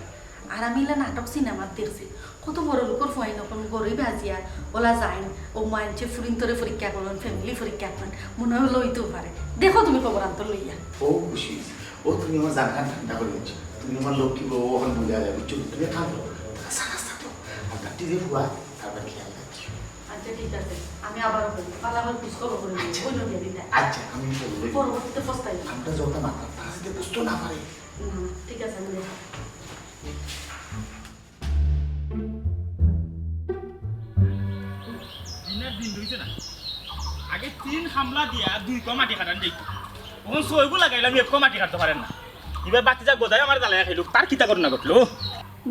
আর আমি ইলা নাটক সিনেমাত দেখছি, কত বড় লোকর ফুয়াইন অকল গরিব আজিয়া, ওলা যাইন, ও মানছে ফুরিন্তরে পরীক্ষা করইন, ফ্যামিলি পরীক্ষা করইন, মনে হলো হইতেও পারে। দেখো তুমি খবর আন্তর লইয়া। ও খুশি হইছি। ও তুমি আমার জানখান ঠান্ডা করে দিচ্ছ। তুমি আমার লক্ষ্মী বউ, অখন বুঝা যায়, বুঝছো? তুমি কাম করো। আস্তে আস্তে তো। আর তার যে ফুয়া, তারপর খেয়াল রাখছি। আচ্ছা, ঠিক আছে। আমি আবারও বলি, পালা আমার খোঁজ খবর করে নিবো। আচ্ছা। ওই লোকে দিতে। আচ্ছা, আমি বলবো। পরবর্তীতে পস্তাই। আমরা যত মাতাম, তারা যদি বুঝতে না পারে। হুম, ঠিক আছে, আমি দেখবো। দিনের দিন রইছে না। আগে তিন হামলা দিয়া দুই কমাটি কাটান দেখি। অখন ছয়গু লাগাইলাম, এক কমাটি কাটতে পারেন না। এবার বাতি যা গোদায় আমার জ্বালাইয়া খাইলুক, তার কিতা ঘটনা ঘটলো?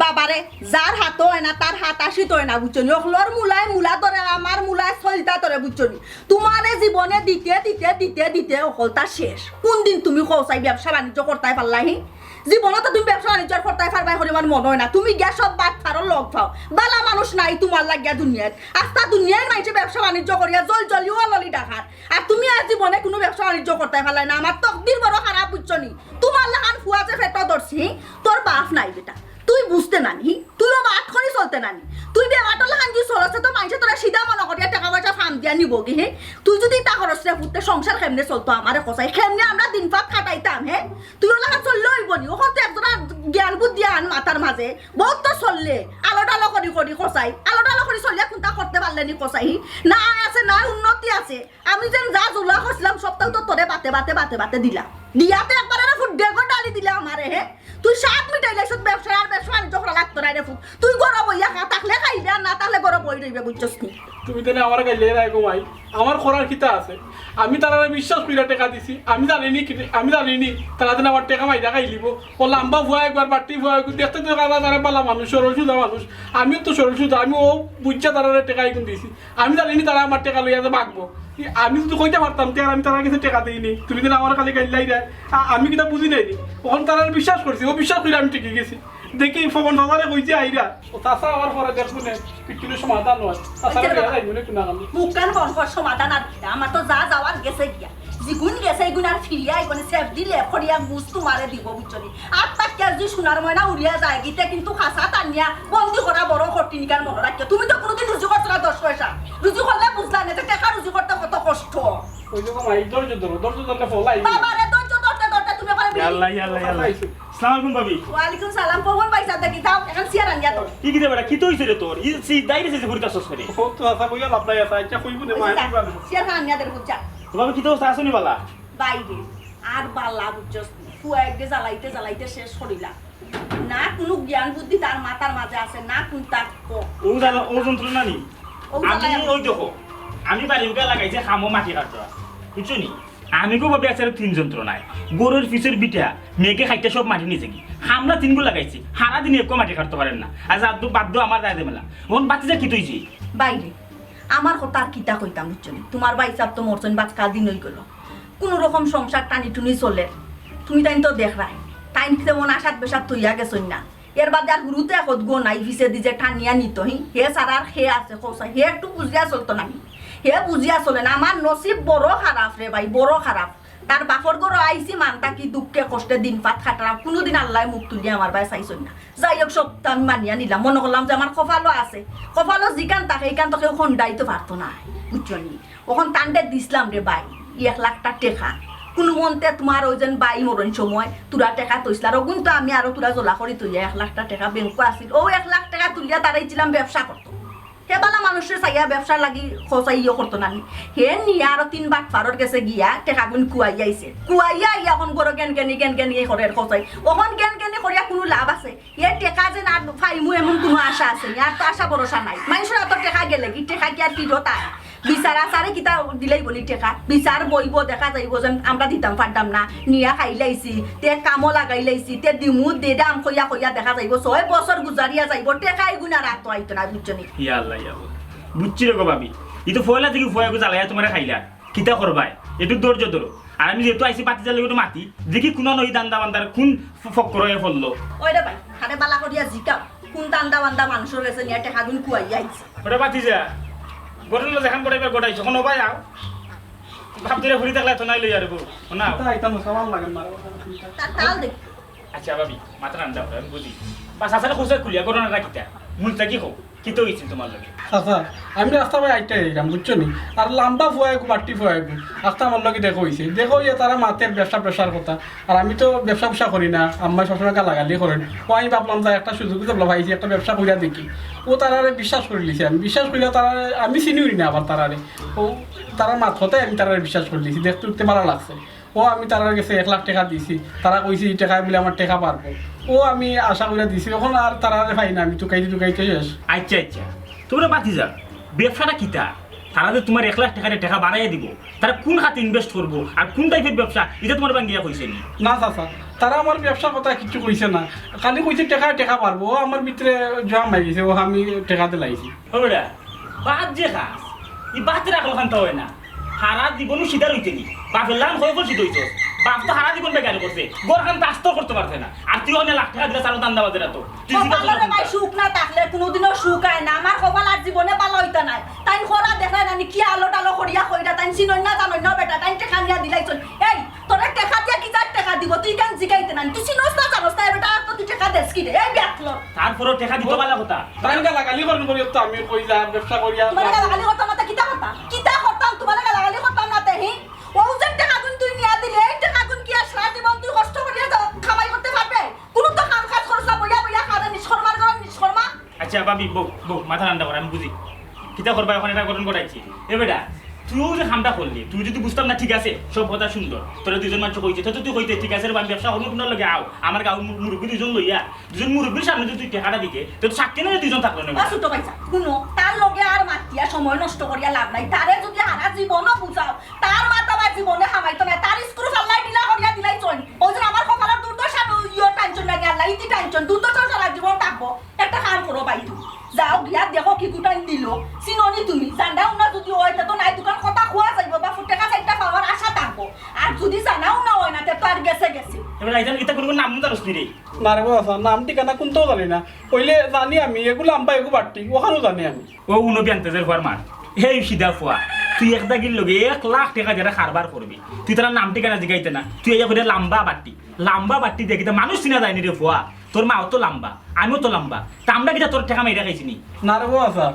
বাবারে, যার হাতো অয় না, তার হাত আশিত অয় না, বুঝছো নি? অকলর মুলায় মুলা ধরে, আমার মুলায় ছয়টা ধরে, বুঝছো নি? তোমারে জীবনে দিতে, দিতে, দিতে, দিতে অকলতা শেষ। কোন দিন তুমি কও চাই ব্যবসা বাণিজ্য করতায় পারলায়, হি? জীবনে তো তুমি ব্যবসা বাণিজ্য আর করতায় পারবায় করি আমার মনে অয় না। তুমি গিয়া সব বাটপারর লগ পাও। বালা মানুষ নাই তোমার লাগিয়া দুনিয়াত। আস্তা দুনিয়ার মাইনষে ব্যবসা বাণিজ্য করিয়া জল জলিও ললি ডাকার। আর তুমি আর জীবনে কুনু ব্যবসা বাণিজ্য করতায় পারলায় না। আমার তকদির বড় খারাপ, বুঝছো নি? তোমার লাখান ফুয়া যে পেটো ধরছি, তোর বাপ নাই বেটা। তুই বুঝতে নানি, তুইও বাট করি চলতে নানি। তুই বেবাটর লাখান যদি চলছে তো মাইনষে তোরা সিধা মনে করিয়া টেকা পয়সা ফাম দিয়া নিবো গি, হে? তুই যদি তা করস রে পুত, তে সংসার কেমনে চলতো আমারে কছাই? কেমনে আমরা দিন পাত কাটাইতাম, হে? তুই ওলা চললে অইবো নি? অখন তো একজরা জ্ঞান বুদ্ধি আন মাথার মাঝে। বহুত তো চললে। আলো ডালো করি করি কছাই। আলো ডালো করি চলিয়া কুনতা করতে পারলে নি কছাই? না আয় আছে, না উন্নতি আছে। আমি যেন যা জুলা করছিলাম, সবটাউ তো তোরে বাতে বাতে বাতে বাতে দিলাম। দিয়া তো একবারে রে ফুট ডেগো ডালি দিলে আমারে, হে? তুই সাত মিটাইলে সব ব্যবসা আর ব্যবসা বাণিজ্য করা লাগতো না রে ফুট। তুই ঘরো বইয়া খা, থাকলে খাইবে আর না থাকলে ঘরো বই রইবে, বুঝছস নি? তুমি তাইলে আমার গাইলে রায় গো মাই, আমার করার কিতা আছে? আমি তারারে বিশ্বাস করিয়া টেকা দিছি, আমি জানি নি কি, আমি জানি নি তারা যেন আমার টেকা মাইরা খাইলিবো। ও লাম্বা ফুয়া একবার, বাট্টি ফুয়া একবার, দেখতে তো কালা তারা বালা মানুষ, সরল সুজা মানুষ। আমিও তো সরল সুজা, আমি ও বুঝছা তারারে টেকা এগুন দিছি। আমি জানি নি তারা আমার টেকা লইয়া যে মাগবো। ই, আমি যদি কইতে পারতাম, তে আর আমি তারার কাছে টেকা দেই নি। তুমি তাইলে আমার খালি গাইল্লাই দেয়। আ-, আমি কিতা বুঝি নাই নি। অখন তারারে বিশ্বাস করছি, ও বিশ্বাস করি আমি টিকি গেছি। দেখি, ফবন দাদারে কইছে আইরা। ও চাচা আমার পরে দেখবো নে, পিটুনির সমাধান হয়। চাচারে আচ্ছা, বিয়া বাবা। যাইবো নে, কোন আগামী? মুখখান বন্ধ কর, সমাধান আর কিতা? আমার তো যা যাওয়ার গেছে গিয়া। জিগুন গেছে, এগুন আর ফিরিয়া আইবো নে, সেফ দিলে ফড়িয়া মুস তোমারে দিব, বুঝছো নি? আর তাকিয়া যদি সোনার ময়না উড়িয়া যায়, গিতে কিন্তু খাসা টানিয়া বন্দি করা বড় কঠিন, কার মনে রাখিও। তুমি তো কোনোদিন রুজি করছো না দশ পয়সা। রুজি করলে বুঝলা না যে টেকা রুজি করতে কত কষ্ট। ওই যে মাই, ধৈর্য ধরো, ধৈর্য ধরলে ফল আইবো। বাবারে, ধৈর্য ধরতে ধরতে তুমি ওখানে বিড়ি আল্লাহ, আল্লাহ, আল্লাহ। আইসো। আসসালামু আলাইকুম ভাবি। ওয়ালাইকুম সালাম। পবন ভাই সাহেব, দেখি যাও, এখন চেয়ার আনিয়া দাও। কি কিতা বেটা, কিতা অইছে রে তোর? ই সি দাইরে সে ঘুরতে আসছ করে। ও তো আশা কইয়া লাভ নাই, আচ্ছা, আইচ্ছা কইবো নে, ওই যে মায়ের যা, কি বানাবো? চেয়ার আনিয়া দে, বুঝছা? তো ভাবি, কিতা অবস্থা আছো নি বালা? বাইরে, আর বালা বুঝছস নি? ফুয়া একগে জ্বালাইতে জ্বালাইতে শেষ করিলা। না কোনো জ্ঞান বুদ্ধি তার মাথার মাঝে আছে, না কোনটা ক-, ও জ্বালা, ও যন্ত্রণা নি। ও আমি জ্বালায় ওই দেখো, আমি বাড়ি উঠে লাগাইছি খামো মাটি কাটতে, বুঝছো নি? আমি গো ভাবি আছে তিন যন্ত্রণায়, গরুর পিছের বিটা, মেয়েকে খাইতে সব মাটি নিছে কি, খামলা তিনগু লাগাইছি, হারা দিনে একো মাটি কাটতে পারেন না। আর যার দু-, বাদ দো আমার যায় মেলা, এখন বাতি যা কি তুইছি? বাইরে, আমার কথা আর কিতা কইতাম, বুঝছো নি? তোমার ভাই সাহেব তো মরছইন, বাদ কাল দিন হই গেল। কোনো রকম সংসার টানি টুনি চলে। তুমি তাইন তো দেখরায়। তাইন তেমন আশাত বেশাত তৈয়া গেছইন না। এর বাদে আর হুরুতে কতগো নাই, পিছে দি যে টানিয়া নিত, হি? হে সারা আর হে আছে, কৌশা। হে একটু বুঝিয়া চলতো না নি? হে বুঝিয়া চলে না। আমার নসিব বড় খারাপ রে ভাই, বড় খারাপ। তার বাপর ঘরো আইছি মান থাকি দুঃখে কষ্টে দিন পাত কাটারা। কোনোদিন আল্লায় মুখ তুলিয়া আমার ভাই চাইছইন না। যাই হোক, সবটা আমি মানিয়া নিলাম। মনে করলাম যে আমার কপালও আছে। কপালও যেখান থাকে, এখান তো কেউ খন্ডাইতে পারতো না। বুঝছো নি? অখন তানরে দিছলাম রে ভাই, ই এক লাখটা টেকা। কুনু মন্তে তোমার ওই যেন ভাই মরণ সময় তোরা টেকা তৈছলা, অগুন তো আমি আরো তোরা জলা করি তৈয়া এক লাখটা টেকা ব্যাংকো আছিল। ও এক লাখ টেকা তুলিয়া তারাইছিলাম ব্যবসা করতো। হে বালা মানুষরে চাইয়া ব্যবসা লাগি খোঁচাই ইয়ে করতো না নি। হে নিয়া আরো তিন বাটপারর গেছে গিয়া টেকাগুন কুয়াইয়া আইছে। কুয়াইয়া আইয়া অখন বড় গেন গেনি, গেন গেনি করের খোঁচাই। অখন গেন গেনি করিয়া কুনু লাভ আছে? এ টেকা যে না পাইমু এমন কুনু আশা আছে নি? আর তো আশা ভরসা নাই। মানুষর তো টেকা গেলে কি, টেকা কি আর ফিরত আয়? বিচার আচারে কিতা দিলেই বলি টেকা? বিচার বইব, দেখা যাইব যে আমরা দিতাম পারতাম না, নিয়া খাইলাইছি, তে কামো লাগাইলাইছি, তে দিমু দে দাম কইয়া কইয়া দেখা যাইব, ছয় বছর গুজারিয়া যাইব, টেকা এগুন আর আতো আইতো না, বুঝছো নি? ইয়া আল্লাহ, ইয়া আল্লাহ। বুঝছি রে গো ভাবি, ই তো পয়লা থাকি ফুয়াগু জ্বালাইয়া তুমারে খাইলা, কিতা করবায়? একটু ধৈর্য ধরো। আর আমি যেহেতু আইছি ভাতিজার লগে একটু মাতি, দেখি কুনানো ই ধান্দা বান্দার কুন ফ-, ফক্কর অইয়া পড়লো। ওই রে ভাই, হারে বালা করিয়া জিকাও, কুন ধান্দা বান্দা মানষর গেছে নিয়া টেকাগুন কুয়াইয়া আইছে। ওরে ভাতিজা, ঘটনা যেখান ঘটাইবার ঘটাইছো, অখন ওবায় আও। বাপ ধরে ফুরি থাকলে তো নাই লইয়া রে বউ, না। তা এটা মুসলমান লাগে না। তা-, তাল দেখি। আচ্ছা ভাবি, মাথা ঠান্ডা করো, আমি বুঝি। বা চাচারে কইছো খুলিয়া ঘটনাটা কিতা? মূলটা কি কও? কিতা অইছিল তুমার লগে? চাচা, আমি রাস্তা বায় আইতে আইলাম, বুঝছো নি? আর লাম্বা ফুয়াগু, বাট্টি ফুয়াগু, আস্তা আমার লগে দেখা অইছে। দেখা অইয়া তারা মাতের ব্যবসা ব্যবসার কথা। আর আমি তো ব্যবসা ব্যবসা করি না, আম্মায় সবসময় গালাগালি করেন। ও আমি ভাবলাম যে একটা সুযোগ তো পাইছি, একটা ব্যবসা করিয়া দেখি। ও তারারে বিশ্বাস করিলিছে, আমি বিশ্বাস করিয়া তারারে, আমি চিনিও না আবার তারারে। ও তারার মাত কথায় আমি তারারে বিশ্বাস করিলিছি, দেখতে দেখতে ভালা লাগছে। ও আমি তারার গেছে এক লাখ টেকা দিছি, তারা কইছে ই টেকায় বুলে আমার টেকা পারবো। ও আমি আশা করিয়া দিছি, অখন আর তারারে পাই না, আমি তুকাইতে তুকাইতে শেষ। আচ্ছা, আচ্ছা, তুমরা ভাতিজা, ব্যবসাটা কিতা? তারা যে তুমার এক লাখ টেকারে টেকা বাড়াইয়া দিবো, তারা কুন খাতে invest করবো আর কুন type-এর ব্যবসা, ইটা তুমারে ভাঙ্গিয়া কইছে নি? না চাচা, তারা আমার ব্যবসার কথা কিচ্ছু কইছে না, খালি কইছে টেকায় টেকা পারবো। ও আমার ভিতরে জোয়াম অই গেছে, ও আমি টেকা দিলাইছি। ও বেটা, ভাত যে খাস, ই ভাতর আকল খান তো অয় না। হারা জীবনও সিধা রইতে নি। বাপর লাখান কয় বছর সিধা অইছস? বাপ তো হারা জীবন বেকারি করছে, ঘরখান তো আস্ত করতে পারছে না। আর তুই অনে লাখ টেকা দিলে চালো ধান্দা বাজে না তো। তুই সিধা কপালর ভাই সুখ না থাকলে কুনুদিনও সুখ অয় না। আমার কপাল আর জীবনে ভালা অইতা নায়। তাইন খরা দেখরা না নি, কি আলো টালো করিয়া কইরা, তাইন চিনইন না জানইন না বেটা, তাইন টেকা নিয়া দিলাইছইন। এই, তোরে টেকা দিয়া কি যার টেকা দিবো? তুই কেন জিগাইতে না? তুই চিনস না জানস না, এ বেটা, আর তো তুই টেকা দেস কি রে? এই ব্যাকলর। তারপরেও টেকা দিতো ভালা কথা। তাইন গালাগালি করইন করি তো আমি কই যা ব্যবসা করিয়া তুমারে গালাগালি করতাম না, তে কিতা করতাম? কিতা করতাম? তুমারে গালাগালি করতাম না, তে হি? ও যে টেকাগুন তুই নিয়া দিলে, এই টেকাগুন কি আর সারা জীবন তুই কষ্ট করিয়া যা-, কামাই করতে পারবে? কুনু তো কাম কাজ করস না, বইয়া বইয়া খাবে, নিষ্কর্মার ঘরে নিষ্কর্মা। আচ্ছা, ভাবি, বউ, বউ, মাথা ঠান্ডা কর, আমি বুঝি। কিতা করবা, অখন এটা ঘটনা ঘটাইছি। এ বেটা, তুইও যে কামটা করলি, তুই যদি বুঝতাম না, ঠিক আছে, সব কথা সুন্দর। তোরা দুইজন মানুষ কইছে, তো তুই কইতে, ঠিক আছে রে, আমি ব্যবসা করবো, তুমার লগে আও। আমার গাঁওর মু-, মুরব্বি দুইজন লইয়া, দুইজন মুরব্বির সামনে যদি তুই টেকাটা দিতে, তো তুই সাক্ষী নিলে দুইজন থাকলো না। ও ছোট ভাইছা, হুনো, তার লগে আর মাতিয়া সময় নষ্ট করিয়া লাভ নাই। তারে যদি হারা জীবনও বুঝাও, তার মাথা বা জীবনে হামাইতো না, তার স্ক্রু ফাল্লাই ঢিলা করিয়া দিলাইছইন। ওই যে আমার কপালর দুর্দশা, ইয়ো টানছইন না, আল্লাহ ইতি টানছইন, দুর্দশা সারা জীবন থাকবো। একটা কাম করো ভাই, তুমি যাও গিয়া দেখো কি গুটাইন দিল, চিনো নি তুমি? জানাও না যদি অয়, তে তো নাই দুকান কথা কওয়া যাইবো, বা টেকা চাইরটা পাওয়ার আশা থাকবো। আর যদি জানাও না অয় না, তে তো আর গেছে গেছে। এবার আইজান, ইতা কোনো নাম জানোস নি রে? না রে বাবা, নাম ঠিকানা কুনটাও জানি না। অইলে জানি আমি, এগু লাম্বা, এগু বাট্টি, অখানও জানি আমি। ও উনো বিয়ান্তেজের ফুয়ার মার, হেই সিধা ফুয়া, তুই এক দাগির লগে এক লাখ টেকা দিয়া কারবার করবি, তুই তারার নাম ঠিকানা জিগাইতে না, তুই ইয়া কইরা লাম্বা বাট্টি, লাম্বা বাট্টি দেখি তো মানুষ চিনা যায়নি রে ফুয়া। তোর মাও তো লাম্বা, আমিও তো লাম্বা, তা আমরা কিতা তোর টেকা মাইরা খাইছি নি? না রে বাবা,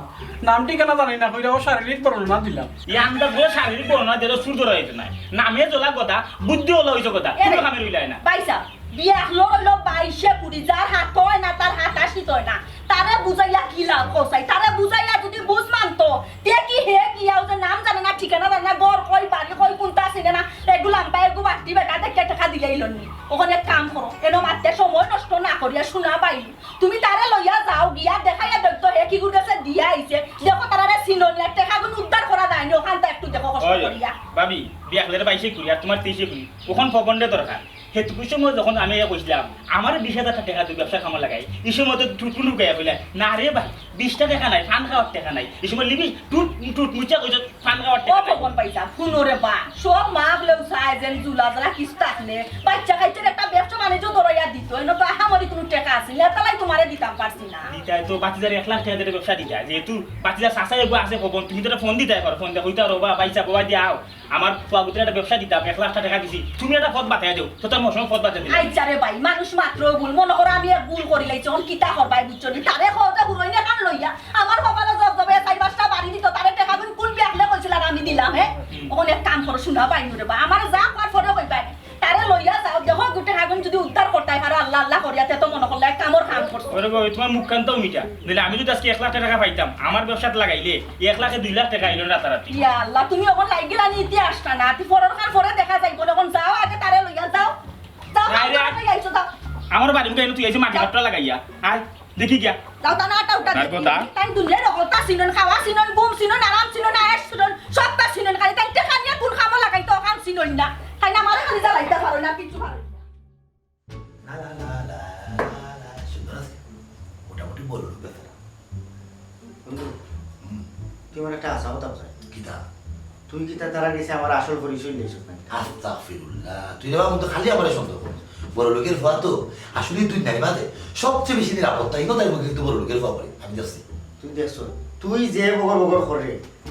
নাম ঠিকানা জানি না, কইরা ও শারীরিক বর্ণনা দিলাম। ই আমরা গো শারীরিক বর্ণনা দিলে সুর ধরা অইতো নায়, নামে জলা গদা, বুদ্ধি অলা অইছে গদা, এরে, কুনু কামে অইলায় না। ভাইছা, বিয়া হলো অইলো বাইশে পুরি, যার হাত অয় না, তার হাত আসিত অয় না। তারে বুঝাইয়া কি লাভ কসাই? তারে বুঝাইয়া যদি বুঝ মানতো, তে কি হে গিয়াও যে নাম জানে না, ঠিকানা জানে না, ঘর কই, বাড়ি কই, কুনটা চিনে না, এগু লাম্বা, এগু বাট্টি বেটা দেখে টেকা দিলাইলো নি। অখন এক কাম করো, এনো মাতে সময় নষ্ট না করিয়া হুনো ভাই, তুমি তারে লইয়া যাও, গিয়া দেখাইয়া দেখতো হে কিগুর গেছে দিয়া আইছে, দেখো তারারে চিনো নি, আর টেকাগুন উদ্ধার করা যায়নি, অখানতা একটু দেখো কষ্ট করিয়া। ভাবি, বিয়া হলে বাইশে পুরি, আর তুমার তেইশে পুরি, অখন ফবনরে দরকার। হেতুকুর সময় যখন আমি ইয়া কইছিলাম, আমারে বিশ হাজার টেকা দিও ব্যবসার কামো লাগাই, ই সময় তো টুটমুট গাইয়া কইলা, "না রে ভাই, বিশটা টেকা নাই, পান খাওয়ার টেকা নাই।" ই সময় লিবি টুট, টুট মুচা কইছো, "পান খাওয়ার ও টেকা নাই।" ভগবান পাইছা, হুনো রে বা, সব মা বলেও চায় যেন জুলা জ্বালা কিছু থাকলে, বাচ্চা কাইচ্চার একটা ব্যবসা বাণিজ্য ধরাইয়া দিত, এনো তো আহামরি কুনু টেকা আছে না, তালাই তুমারে দিতাম পারছি না। দিতায় তো ভাতিজারে এক লাখ টেকা দিয়া ব্যবসা দিতায়, যেহেতু ভাতিজার চাচা এগু আছে ভবন, তুমি তো একটা ফোন দিতায় পারো, ফোন দিয়া কইতায় পারো, "বা, ভাইছা, বাবা দিয়া আও।" আমার ফুয়াগুতরে একটা ব্যবসা দিতাম, এক লাখ টেকা দিছি, তুমি একটা পথ বাতাইয়া দেও, তো তার মশন পথ বাতাই দিলাম। আচ্ছা রে ভাই, মানুষ মাত্র ভুল, মনে করো আমি এক ভুল করিলাইছি, অখন কিতা করবায় বুঝছো নি? তারে কও যে হুরইন এখান লইয়া, আমার কপালো জব জবে চাইর পাঁচটা বাড়ি দিত, তারে টেকাগুন কুন বিয়াকলে কইছিল আর আমি দিলাম, হে? হুম। অখন এক কাম করো, হুনো ভাই রে বা, আমার যা কওয়ার পরে কইবায়, তারে লইয়া যাও, দেখো গু টেকাগুন যদি উদ্ধার করতায় পারো, আল্লাহ আল্লাহ করিয়া, তে তো মনে করলে এক কামর কাম করছো। ওরে বাবা, তুমার মুখ কান্তাও মিঠা, নাইলে আমি যদি আজকে এক লাখ টেকা পাইতাম, আমার ব্যবসাত লাগাইলে, এক লাখে দুই লাখ টেকা আইলো রাতারাতি। ইয়া আল্লাহ, তুমি অখন লাগিলা নি ইতিহাসটা না, তুই পরের খান পরে দেখা যাইবো, অখন যাও আগে তারে লইয়া যাও। যাও, যাও, আরে, যাও, আরে। যাও, যাও। আমার বাড়ি মুখে এনে তুই আইসে মাটি কাটটা লাগাইয়া। আয়, দেখি গিয়া। যাও, তা না, আটা উঠা তার দেখি। কথা? তাই দুনিয়ার অকলতা চিনন, খাওয়া চিনন, ঘুম চিনন, আরাম চিনন, আয়েশ চিনন, সবটা চিনন, খালি তাই টেকা নিয়া কুন কামো লাগাইতো, অখান চিনন না। তাই না, আমারে খালি জ্বালাইতা পারো না, কিচ্ছু পারো না। না, না, না, না, না, না, সুন্দর আছে। মোটামুটি বড় লোক বেচারা। বন্ধু, হুম। তুই আমার একটা হাছা কথা কইছস। কিতা? তুই কিতা তারার গেছে আমার আসল পরিচয় লইছস না? আস্তাগফিরুল্লাহ, তুই রে বাবা, তো খালি আমারে সন্দেহ করস। বড় লোকের ফুয়া তো, আসলে তুই নাই মাঝে সবচেয়ে বেশি নিরাপত্তাহীনতার মুখে কিন্তু বড় লোকের ফুয়া পড়ে। আমি দেখছি। তুই দেখছস, তুই যে বগর বগর করে,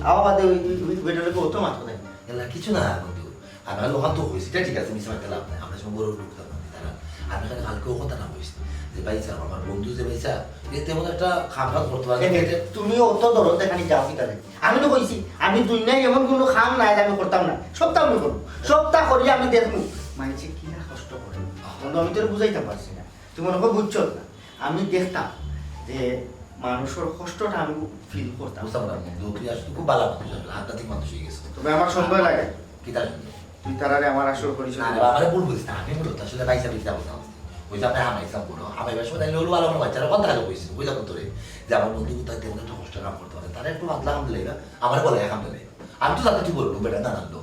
আও বাদে ওই, ওই, ওই বেটার লগে অত মাত কথা। এলা কিছু না বন্ধু, আমি আর ওখান তো কইছি, এটা ঠিক আছে, মিছা মাততে লাভ নাই। আমরা সব বড় লোক তো না, তারা, আমি এখানে কালকেও কথা না কইছি যে ভাই সাহেব, আমার বন্ধু যে ভাই সাহেব, এ তেমন একটা খাম খাম করতে পারে না। এ, তুমি অত দরদ দেখানি যাও কিতা লাগে? আমি তো কইছি, আমি দুনিয়ায় এমন কোনো কাম নাই যে আমি করতাম না, সবটা আমি করবো, সবটা করি আমি দেখবো। মানষে কি না কষ্ট করে, বন্ধু, আমি তোরে বুঝাইতাম পারছি না, তুই মনে হয় বুঝছস না। আমি দেখতাম যে মানুষের কষ্টটা আমি ফিল করতাম। বুঝতাম না বন্ধু, তুই আসলে খুব ভালো মানুষ, আসলে আধ্যাত্মিক মানুষ হয়ে গেছিস। তবে আমার সন্দেহ লাগে। কিতা সন্দেহ? তুই তারারে আমার আসল পরিচয় না রে দিস। বাবা, আমারে ভুল বুঝিস না, আমি মূলত আসলে ভাই সাহেব কিতা বুঝা বুঝি। ওই যে আপনি হামাইছিলাম বলো, হামাইবার সময় তাইলে হলো ভালো আমার বাচ্চারা কথা হলো কইছিল, বুঝলাম তো রে, যে আমার বন্ধু কোথায় তেমন একটা কষ্ট কাম করতে পারে, তারা একটু পাতলা কাম দিলে না, আমার বলে কাম দিলে। আমি তো জানতে তুই বলবো বেটা, না জানলো।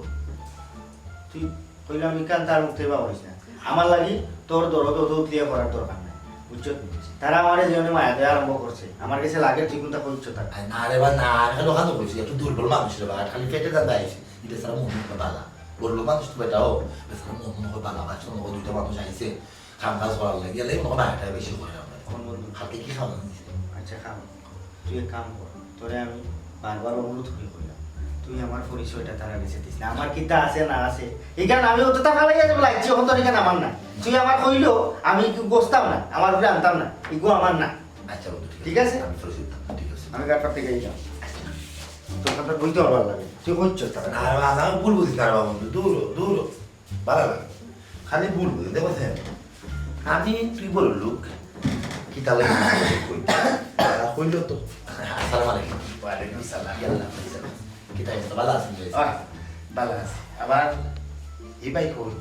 তুই কইলে আমি কান তার মুখ থেকে বাবা হইস না। আমার লাগি তোর দরদ অত উতলিয়া করার দরকার নাই, বুঝছস? তারা আমারে জীবনে মায়া দেওয়া আরম্ভ করছে, আমার কাছে লাগে তুই কোনটা করছো তার। আরে না রে বা না, আমি খালি ওখানে কইছি, একটু দুর্বল মানুষ রে বা, খালি পেটে দান্দা আইছে। এটা সারা মন মুখ বালা। বড় লোক মানুষ তো বেটাও, বেচারা মন মনে হয় বালা, বাচ্চা মনে হয় দুইটা মানুষ আইছে, কাম কাজ করার লাগে, এলাই মনে হয় বায়াটা বেশি করে আমরা। কোন বলবো? কালকে কি খাওয়া দিছে? আচ্ছা, খাও। তুই এক কাম কর, তোরে আমি বারবার অনুরোধ করে কইলাম, তুই আমার পরিচয়টা তারা গেছে দিস না। আমার কিতা আছে না আছে, এখানে আমি অতটা ফালাই যাবো লাগছি, এখন তোর এখানে আমার না। তুই আমার কইলো, আমি কি বসতাম না, আমার উপরে আনতাম না, এগু আমার না। আচ্ছা বন্ধু, ঠিক ঠিক আছে? আছে? আমি ফেরত দিতাম, ঠিক আছে। আমি ব্যাপার থেকে যাই। তোর কথা বলতে আমার লাগে, তুই করছো তারা। না, না, না, ভুল বুঝিস না রে বাবা, বন্ধু, দূর হ, দূর হ। ভালো লাগে। খালি ভুল বুঝে, দেখো স্যার। আমি, তুই বড় লোক। কিতা লাগে? কই? তারা কইলো তো। আসসালামু আলাইকুম। ওয়ালাইকুম সালাম। ইয়াল্লা, ভাই সাহেব। কিতা অবস্থা? ভালো আছেন, ভাই? আহ, ভালো আছি। আবার এই ভাই কই?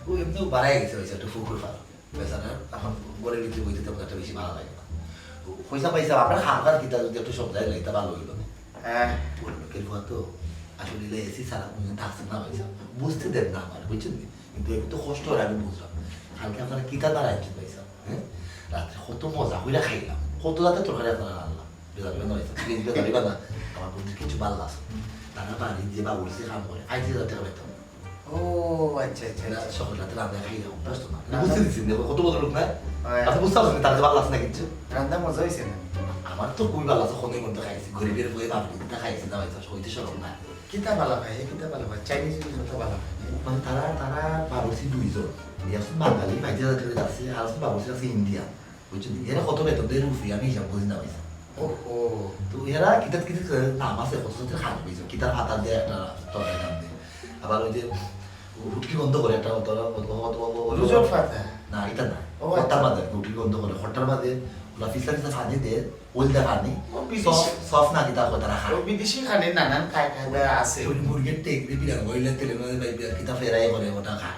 ও এমনিও বাড়াই গেছে, ভাই সাহেব, একটু ফুকুর ফাল। বেচারা এখন ঘরের ভিতরে বইতে তেমন একটা বেশি ভালো লাগে না। ও, পয়সা পয়সা, আমরা খাবার কিতা যদি একটু সব জায়গায় লইতে ভালো হইলো। হ্যাঁ। বড় লোকের ফুয়া তো আসলে এসি ছাড়া কোনো দিন থাকছে না, ভাই সাহেব। বুঝতে দেন না আমার, বুঝছেন নি? কিন্তু একটু তো কষ্ট হয়, আমি বুঝলাম। কালকে আপনারা কিতা তারা আনছেন, ভাই সাহেব, হ্যাঁ? রাত্রে কত মজা কইরা খাইলাম, কত জাতের তরকারি আপনারা রান্না। বেজার হইবা না, ভাই সাহেব, please বেজার হইবা না। আমার বন্ধুর কিছু ভালো আছে। তারা বাড়ি যে বাবুর্চি কাম করে, আইতে যাতে হবে তো। ও, আচ্ছা, আচ্ছা, এরা আচ্ছা। সকল রাতে রান্না খাইয়া অভ্যস্ত না। না, বুঝতে না। দিচ্ছেন, দেখো, কত বড় লোক না? হ্যাঁ। আপনি বুঝতে পারছেন, তার যে ভালো লাগছে না কিচ্ছু? রান্না মজা হইছে না? আমার তো খুবই ভালো লাগছে, খনির মধ্যে খাইছি, গরিবের বইয়ে বাপ দিতে খাইছি না, হয়তো হইতে সরম না। কিতা ভালা পায়, কিতা ভালা পায়? চাইনিজ ফুড তো ভালা পায়। মানে তারা, তারা বাবুর্চি দুইজন। একজন বাঙালি, ভাইজান আছে, আর একজন বাবুর্চি আছে ইন্ডিয়ান। বুঝছেন? এরা কত বেতন দেয় রুফি, আমি হিসাব বুঝি না, ভাইজান। ওহো। তো এরা কিতা কিতা নাম আছে, কত কত খান, বুঝছেন? কিতার ফাতা দেয় একটা তরকারি নাম দেয়। আবার ওই যে হুটকি গন্ধ করে একটা, অত, অত, অত, অত, অত, রুজর ফাতা? না, এটা না। ও, আচ্ছা। খট্টার মাঝে হুটকি গন্ধ করে, খট্টার মাঝে ওরা ফিসলা ফিসলা ফানি দেয়, ওইলদা ফানি। ও, বিদেশি। সফ, সফ না কিতা কয় তারা খায়। ও, বিদেশি খানি নানান খায়, খায়, আছে। ওই মুরগির টেক দিয়ে বিরাট ওইলে তেলের মাঝে ভাই বিরাট কিতা ফেরাই করে ওটা খায়।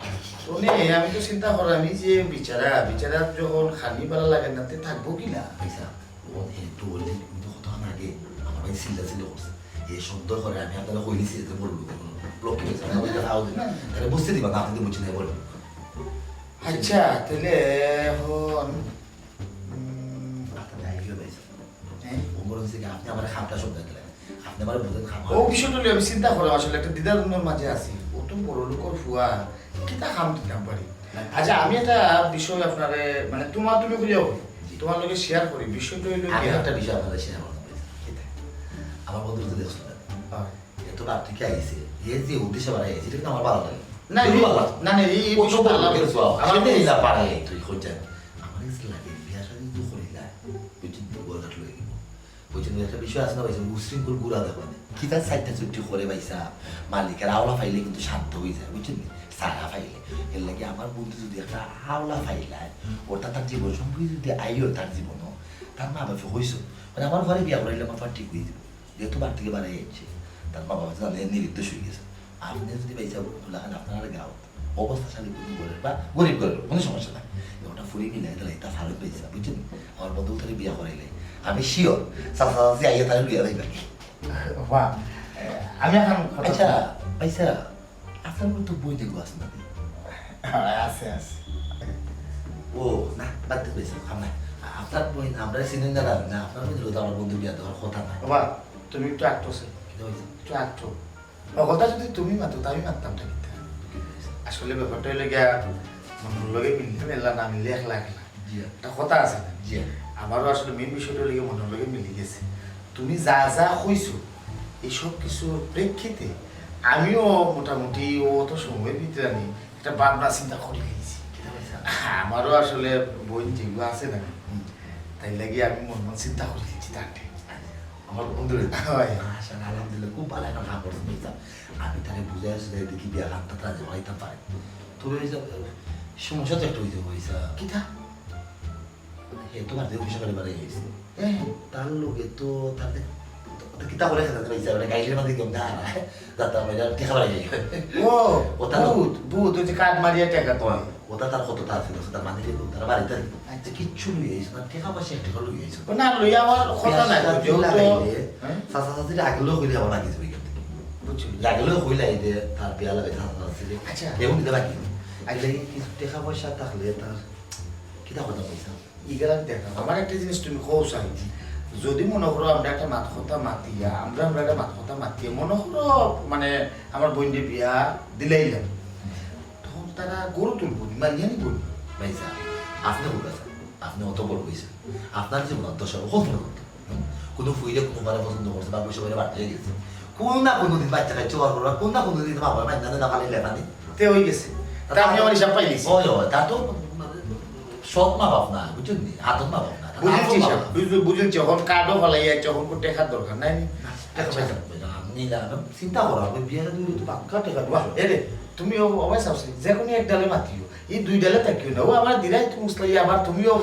উনি, আমি তো চিন্তা করি, আমি যে বিচারা, বিচারা যখন খানি ভালা লাগে না, তে থাকবো কি না? পয়সা। ও, এ, তো ওই দিন কিন্তু কতক্ষণ আগে আমার ভাই চিল্লা চিল্লি করছে। এ শব্দ করে আমি আপনারা কই দিছি যে বলবো, লক্ষ্মী হয়েছে, আমি বলতে খাওয়া দিন। তাহলে বুঝতে দিবা না, আপনি তো বুঝছেন না, বলবো। আচ্ছা, তাহলে এখন, উম, আপনার idea পাইছে। হ্যাঁ? ও বরং থেকে আপনি আমার খাপটা শব্দ দিলেন। আপনি আমার বুঝেন খাপ। ও বিষয়টা নিয়ে আমি চিন্তা করি, আসলে একটা দ্বিধাদ্বন্দ্বর মাঝে আছি। ও তো বড় লোকের ফুয়া, কিতা খাম দিতাম পারি। আচ্ছা, আমি একটা বিষয় আপনারে, মানে, তোমার তুমি করিয়া করি, জি। তোমার লগে শেয়ার করি, বিষয়টা হইলো আমি গিয়া একটা বিষয় আপনাদের শেয়ার করতে পারি। কিতা? আমার বন্ধু তো দেখছো না? হ্যাঁ। এত রাত থেকে আইছে, এ যে উদ্দেশ্যে বাড়াই আইছে, এটা কিন্তু আমার ভালো লাগে। না, তুই এই, ভালো লাগে। না, না, এই, এই ও তো বিষয়টা বললো, আলাদা। "কেন তো আমার সেদিন এই না পারে, তুই খোঁজ যায়।" আমার কাছে লাগে, বিয়া শাদী তো করি না, বুঝছেন? বউ ঘাট লয়ে গেল। বুঝছেন? একটা বিষয় আছে না, ভাই, উশৃঙ্খল গুড়া দেখো না। কিতা চাইটা চুটি করে, ভাই সাহেব, মালিকের আওলা পাইলে কিন্তু শান্ত হয়ে যায়, বুঝছেন? ছায়া পাইলে। এর লাগে আমার বন্ধু যদি একটা আওলা পাইলায়, ওটা তার জীবন সঙ্গী যদি আইও তার জীবনও, তার মা বাপে হইছো, মানে, আমার ঘরে বিয়া করাইলে আমার পা ঠিক হয়ে যাবে। যেহেতু বাড়ি থেকে বাড়াই যাচ্ছে, তার বাবা হয়তো জানে নিরুদ্দেশ হয়ে গেছে। আপনি যদি পয়সা খোলা খান আপনার গাঁও, অবস্থা শালী কোনো ঘরের বা গরিব ঘরের কোনো সমস্যা নাই। ওটা ফুরি মিলে এটা, এটা ফারুক পয়সা, বুঝছেন? আমার বন্ধু তাহলে বিয়া করাইলে আমি শিওর, চাচা চাচি আইয়া তাহলে বিয়া দিবা। বাহ, আমি এখন কথা আচ্ছা, পয়সা, আপনার তো বই দেখবো আছে না? হ্যাঁ, আছে, আছে। ও, না, বাদ দিন পয়সা, আমরা, আপনার বই না, আমরা চিনি না, না, আপনার বই দিলে তো আমার বন্ধু বিয়া দেওয়ার কথা না। বাবা, তুমি একটু আট্টো আছে। কিতা অইছে? একটু আট্টো। অকলতা যদি তুমি মাতো, তা আমি মাততাম না কিতা? আসলে ব্যাপারটা অইলো গিয়া, মনর লগে মিললে মেলা, না মিললে একলা একলা। জি। একটা কথা আছে না? জি। আমারও আসলে মেইন বিষয়টা অইলো গিয়া মনর লগে মিলি গেছে। তুমি যা যা কইছো, এই সব কিছুর প্রেক্ষিতে আমিও মোটামুটি অত সময়ের ভিতরে আমি একটা ভাবনা চিন্তা করি ফেলছি। কিতা কইছো? আমারও আসলে বইন যেগুলো আছে না, হুম। তাই লাগি আমি মনে মনে চিন্তা করি ফেলছি তার। আমার বন্ধুরে। হয়। মাশাআল্লাহ, আলহামদুলিল্লাহ, খুব ভালা একটা কাম করছো, বুঝছো? আমি তারে বুঝাই আছি যে দেখি বিয়া খান তাতে রাজি হইতাম পারে। তবে ওই যে, সমস্যা তো একটা হইতে হইছে। কিতা? হে তো বাড়িতে অফিস করে বাড়ি গেছে। হ্যাঁ। তার লগে তো, তার দে-, তো, তো কিতা করে খেতে পাইছে? মানে গাইলের মধ্যে কেমন দাঁড়া? যাতে আমরা এটা টেকা বাড়াই যাই। ও, ওটা না। ভূত, ভূত, ওই যে কাঠ মারিয়া টেকা তো। ওটা তার কতটা আছে, দশ হাজার মানে কি তার বাড়িতে আর কি। আচ্ছা। কিচ্ছু লই আইছে না, টেকা পয়সা এক টেকা লই আইছে না। ও না, লই আওয়ার কথা নাই, পেঁয়াজ যেহেতু লাগাইলে, হ্যাঁ? চাচা চাচিরে আগেও কইলে আবার বাকি যাবে কিন্তু। বুঝছি। আগেও কইলে এই যে তার বিয়া লাগাইছে চাচা চাচিরে। আচ্ছা। কেউ দিতে বাকি নেই। আগে কিছু টেকা পয়সা থাকলে তার কিতা কথা কইছে? ইগালান দেখো, আমার একটা জিনিস তুমি কও চাই, যদি মনে করো আমরা একটা মাত কথা মাতিয়া, আমরা, আমরা একটা মাত কথা মাতিয়া, মনে করো মানে আমার বইনরে বিয়া দিলাইলাম, তখন তারা গরু তুলবো নি, মারিয়া নিবো নি? ভাই সাহেব, আপনি ভুল আছেন, আপনি অত বড় হয়েছেন, আপনার জীবন আর দশা কখনো করতে কোনো ফুইরে কোনো বারে পছন্দ করছে বা বসে বসে বাড়তে গেছে, কোন না কোনো দিন বাচ্চা কাচ্চা বার করবা, কোন না কোনো দিন বাবা মাই না না পালিয়ে লেখানি। তে হয়ে গেছে। তা আমি আমার হিসাব পাইলিছি। ওই, ওই, তা তো সৎ মা বাপ না, বুঝছেন নি? হাতত মা বাপ না। তা বুঝেছি হাতত মা স্যার, বাপ। বুঝ-, বুঝেছি। এখন কার্ডও ফালাইয়া আছে, এখন কোন টেকার দরকার নাই নি? না, টেকা পয়সা লাগবে না। আমি না, আমি চিন্তা করা, আমি বিয়ে শাদী হইলে তো পাক্কা টেকা দরকার। বাহ, এ রে, তুমিও অবশ্য আছে, যে কোনো এক ডালে মাতিও, এই দুই ডালে থাকিও না। ও আমার দিরাই তো মুসলাই, আবার তুমিও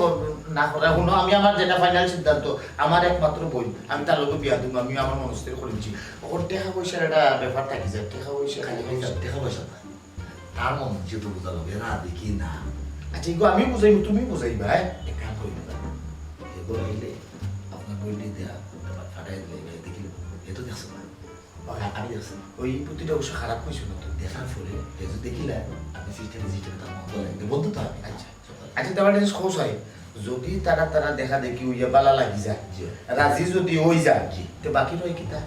না করা, শুনো, আমি আমার যেটা ফাইনাল সিদ্ধান্ত, আমার একমাত্র বইন, আমি তার লগে বিয়া দিমু, আমি আমার মনস্থির করেছি। ওর টেকা পয়সার একটা ব্যাপার থাকি যায়, টেকা পয়সা খালি খালি পয়সা। টেকা পয়সা না। তার মন যেহেতু বুঝা লাগবে, রাজি কি না। আচ্ছা, এগো আমি বুঝাইমু, তুমি বুঝাইবা, হ্যাঁ? এক কাম করি না, এগো আইলে আপনার বইটি দেয়া, আবার ফাটাই দিলে, এবার দেখি, এ তো দেখছো না। ওই আমি দেখছি। ওই বুদ্ধিটা অবশ্য খারাপ কইছো না তো। দেখার পরে, এ যদি দেখিলা, আপনি সিস্টেমে সিস্টেমে তার মন বলে, বন্ধু তো আমি। আচ্ছা। আচ্ছা, তার মানে কও চাই, যদি তারা, তারা দেখা দেখি অইয়া বালা লাগি যায়, জি। রাজি যদি অই যায়, জি। তে বাকি রয় কিতা?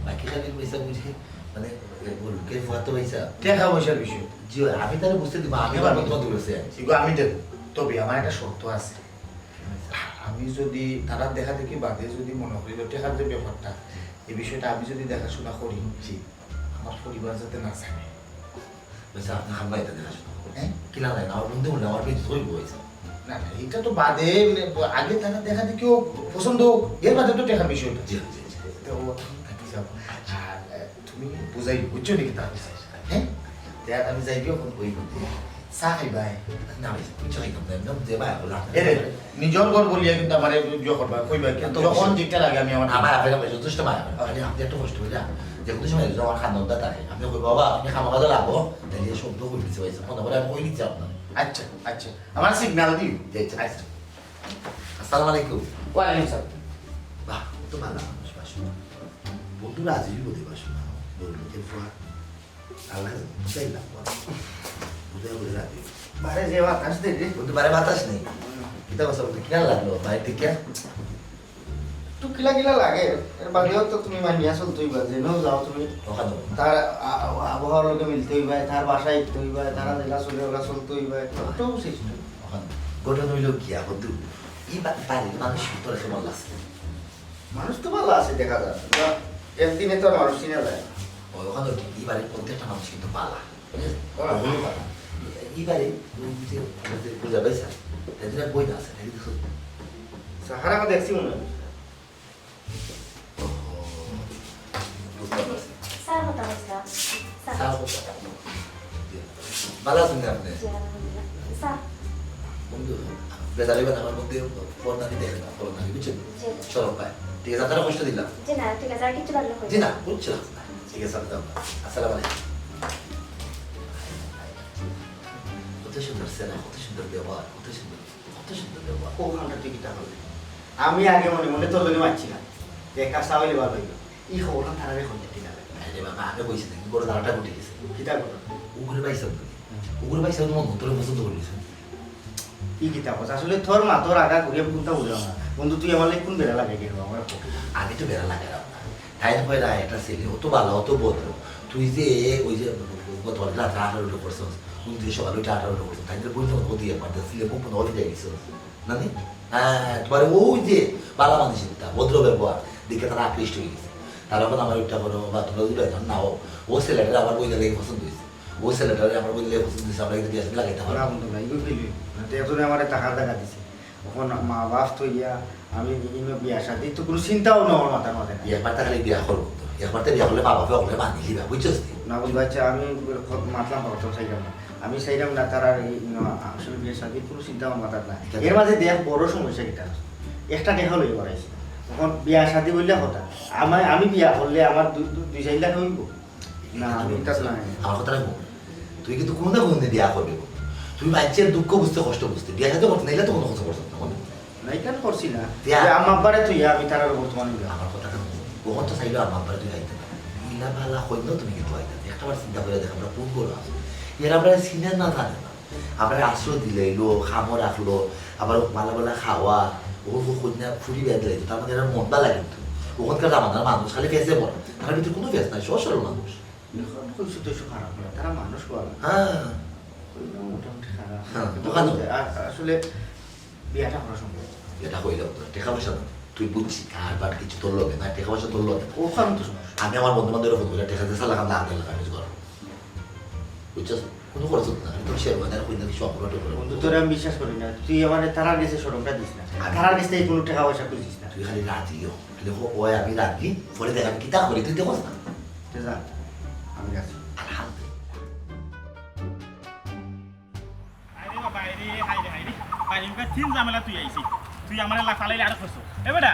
বাকি খালি পয়সা বুঝি, মানে, এ, লোকের ফুয়া তো পয়সা। টেকা পয়সার বিষয়। জি, আমি তাহলে বুঝতে দিব, আমি টেকা আমার পয়সা। মতো দূর আছে। এগো আমি দেব, তবে আমার একটা শর্ত আছে। আমি যদি তারা দেখা দেখি বাদে যদি মনে করি যে টেকার যে ব্যাপারটা, জি। এই বিষয়টা আমি যদি দেখাশোনা করি, জি। আমার পরিবার যাতে না জানে। আচ্ছা, আপনি খাম্বা এটা দেখাশোনা করুন। হ্যাঁ? কিলা লাগে না, আমার বন্ধু বলে আমার বেশ ধরবো হয়েছে। না, না, এটা তো বাদে, মানে, আগে তারা দেখা দেখি ও পছন্দ হোক, এর বাদে তো টেকার বিষয়টা। জি, জি, জি। তো ও থাকি যাও। আর, আহ, তুমি বুঝাই, বুঝছো নাকি তার বিষয়ে? হ্যাঁ? তে আর আমি যাই গিয়ে ফোন করি বলতে। চা খাইবাই? না, ভাই, চা খাইতাম না, এমনি যে ভাই, ওরা এ রে, নিজর ঘর বলিয়া কিন্তু আমার এই ইয়ে করবা, কইবা, কিন্তু তো যখন অবশ্যই। যেটা লাগে আমি আমার আমার আপেল আমার যথেষ্ট মায়া করে। খালি আপনি একটু কষ্ট করে যান। যে কোনো সময় যখন খান্দন দা থাকে, আপনি কই, "বাবা, আপনি খামাখা তো লাগবো, তাহলে এই শব্দ করে দিতে পারছে।" মনে করে আমি কই দিচ্ছি আপনার। আচ্ছা, আচ্ছা। আমার সিগন্যাল দিও। জি, আচ্ছা। আচ্ছা। আসসালামু আলাইকুম। ওয়ালাইকুম সালাম। বাহ, তো ভালো মানুষ, বাসু। বন্ধু রাজি হইব দে বাসু। বলবো যে ফুয়া, আল্লাহ বুঝাই লাগবো। বুঝাই বুঝে রাজি। বারে যে বাতাস দে রে। বন্ধু বারে বাতাস নেই। কিতা বলছো বন্ধু? কিনা লাগলো? বাইরে থেকে? একটু কিলা কিলা লাগে। এর বাদেও তো তুমি মানিয়া চলতে হইবা। যেন যাও তুমি। ওখানে। তার আ-, আ-, আবহাওয়ার লগে মিলতে হইবা, তার ভাষায় আইতে হইবা, তারা যেলা চলে ওলা চলতে হইবা। একটু system। ওখানে। ঘটনা হইল কি, বন্ধু? এই বা-, বাড়ির মানুষ ভিতরে কেমন লাগছে? মানুষ তো ভালো আছে দেখা যায়। না, একদিনে তো আর মানুষ চিনা যায় না। ওই ওখানে কি, এই বাড়ির প্রত্যেকটা মানুষ কিন্তু ভালো। বুঝলে? ওরা হলো ভালো। এই বাড়ি, ওই যে, ওই যে পূজা ভাই স্যার, এদের এক বই না আছে, নাকি দেখো? সাহারা দেখছি মনে হয়। ওহো, বুঝতে পারছি। স্যার, কথা বলছিলাম। স্যার। স্যার, কথা। ভালো আছেন আপনি? জি, আলহামদুলিল্লাহ। স্যার। বন্ধু, বেজার হইবেন, আমার বন্ধু ফোন আমি দেখে না, ফোন আমি বুঝছেন? জি। সরব ভাই, ঠিক আছে, আপনারা কষ্ট দিলাম। জি না, ঠিক আছে, আর কিছু লাগলে কইবেন। জি না, বুঝছিলাম। ঠিক আছে, আমি যাবো। আসসালামু আলাইকুম। কত সুন্দর সেনা, কত সুন্দর ব্যবহার, কত সুন্দর, কত সুন্দর ব্যবহার। ওখানটা তুই কিতা করলি? আমি আগে মনে মনে তোর লগে মারছিলাম। যে কাজটা হইলে ভালো হইলো। ই খবরটা তারারে কইতে ঠিক আছে। আরে বাবা, আমি কইছি নাকি, বড় ধারাটা ঘটে গেছে। কিতা ঘটনা? উগুরে পাইছাও তুমি। উগুরে পাইছাও তোমার বন্ধুরে পছন্দ করি গেছে। ই কিতা কথা? আসলে তোর মা তোর আগা ঘুরিয়ে কোনটা বুঝলাম না। বন্ধু, তুই আমার লাগি কোন বেড়া লাগে কেন? আমার আমি তো বেড়া লাগে না। তাইন কইরা একটা ছেলে, অত ভালা, অত ভদ্র। তুই যে ওই যে গত রাতে আঠারো উল্টো করছস, কোন দিন সকালে উঠে আঠারো উল্টো করছস, তাইন বলতে মতো দিয়ে একবার দেখছিলে, মুখ মনে অফিস যাই গেছস। না নি? হ্যাঁ, তোমার ওই যে ভালা মানুষ একটা, ভদ্র ব্যবহার, দেখে তারা আকৃষ্ট হয়ে গেছে। তারা এখন আমার একটা করো, বা তোমরা যদি বেতন নাও, ও ছেলেটার আমার বইটা লেগে পছন্দ হয়েছে। ও ছেলেটারে আমার বইটা লেগে পছন্দ হয়েছে, আমরা কিন্তু বিয়া শাদী লাগাইতে পারবো। না বন্ধু ভাই, এগুলো ফেলি না। তো এতদিন আমার টাকার টাকা দিছে। এখন মা বাপ তো ইয়া, আমি ইনো বিয়া শাদী তো কোনো চিন্তাও না আমার মাথার মাঝে নাই। একবার তো খালি বিয়া করবো তো। একবার তো বিয়া করলে মা বাপে ওগুলো মানি লিবা, বুঝছস তুই? না বন্ধু, আচ্ছা, আমি খ-, মাতলাম কথা চাইলাম না। আমি চাইলাম না তারা এই, ইনো, আসলে বিয়া শাদীর কোনো চিন্তা আমার মাথার নাই। এর মাঝে দেখ বড় সমস্যা কিতা আছে। একটা টেকা লই বাড়াইছি। এখন বিয়া শাদী বললে কথা। আমার, আমি বিয়া করলে আমার দুই, দুই, দুই চার লাখ হইব। না, আমি এটা নাই। আমার কথাটা বল। তুই কিন্তু কোনো না কোনো দিন বিয়া করবি। তুই মানুষের দুঃখ বুঝতে, কষ্ট বুঝতে। বিয়া শাদী করতে না, এটা তো কোনো কথা করতে না, বল। না, এটা আমি করছি না। বিয়া। যে আমার আব্বারে তুই আমি তার বর্তমানে বিয়া। আমার কথাটা বল। ওখান তো চাইলেও আমার আব্বারে তুই আইতে পারে। ইলা ভালা কইলেও তুমি কিন্তু আইতে পারে। একটা বার চিন্তা করে দেখ, আমরা কোন বড় আছি। এরা আমরা চিনে না জানে না। আমরা আশ্রয় দিলে এলো, খামো রাখলো, আবার ভালা ভালা খাওয়া, ও কন্যা ফুরি বিয়া দিলে, তার মানে এরা মন ভালা কিন্তু। ওখানকার জামানার মানুষ খালি ফেসে মরে। তার ভিতরে কোনো ফেস নাই, সহজ সরল মানুষ। এখন কইছো তো এসব খারাপ না, তারা মানুষ ভালা। হ্যাঁ। কইলাম মোটামুটি খারাপ। হ্যাঁ, কিন্তু ওখানে। আ-, আসলে বিয়াটা করা সম্ভব। এটা হইল তো, টেকা পয়সা না। তুই বুঝছি, কার বাট কিছু তোর লগে না, টেকা পয়সা তোর লগে না। ও কারণ তো সমস্যা। আমি আমার বন্ধু বান্ধবের ফোন করে টেকা দিয়ে সালা কান্দা আগে লাগা কিছু করার। বুঝছস? কোনো খরচ হতো না, আমি তোর শেয়ার বাজারে কই না কিছু অপরাধ করে। বন্ধু, তোরে আমি বিশ্বাস করি না। তুই আমার তারার গেছে শোরুমটা দিস না। আমি তারার গেছে এই কোনো টেকা পয়সা খুঁজিস না। তুই খালি রাজি হ। তুই দেখো, ওই আমি রাজি, পরে দেখ আমি কিতা করি, তুই দেখোস না। তুই যা, আমি রাজি। আলহামদুলিল্লাহ। আরে বাবা, আরে, হায় রে, হায় রে। ভাই, এবার তিন ঝামেলা তুই আইছি। তুই আমার এলা ফালাইলে আর কইছো। এ বেটা,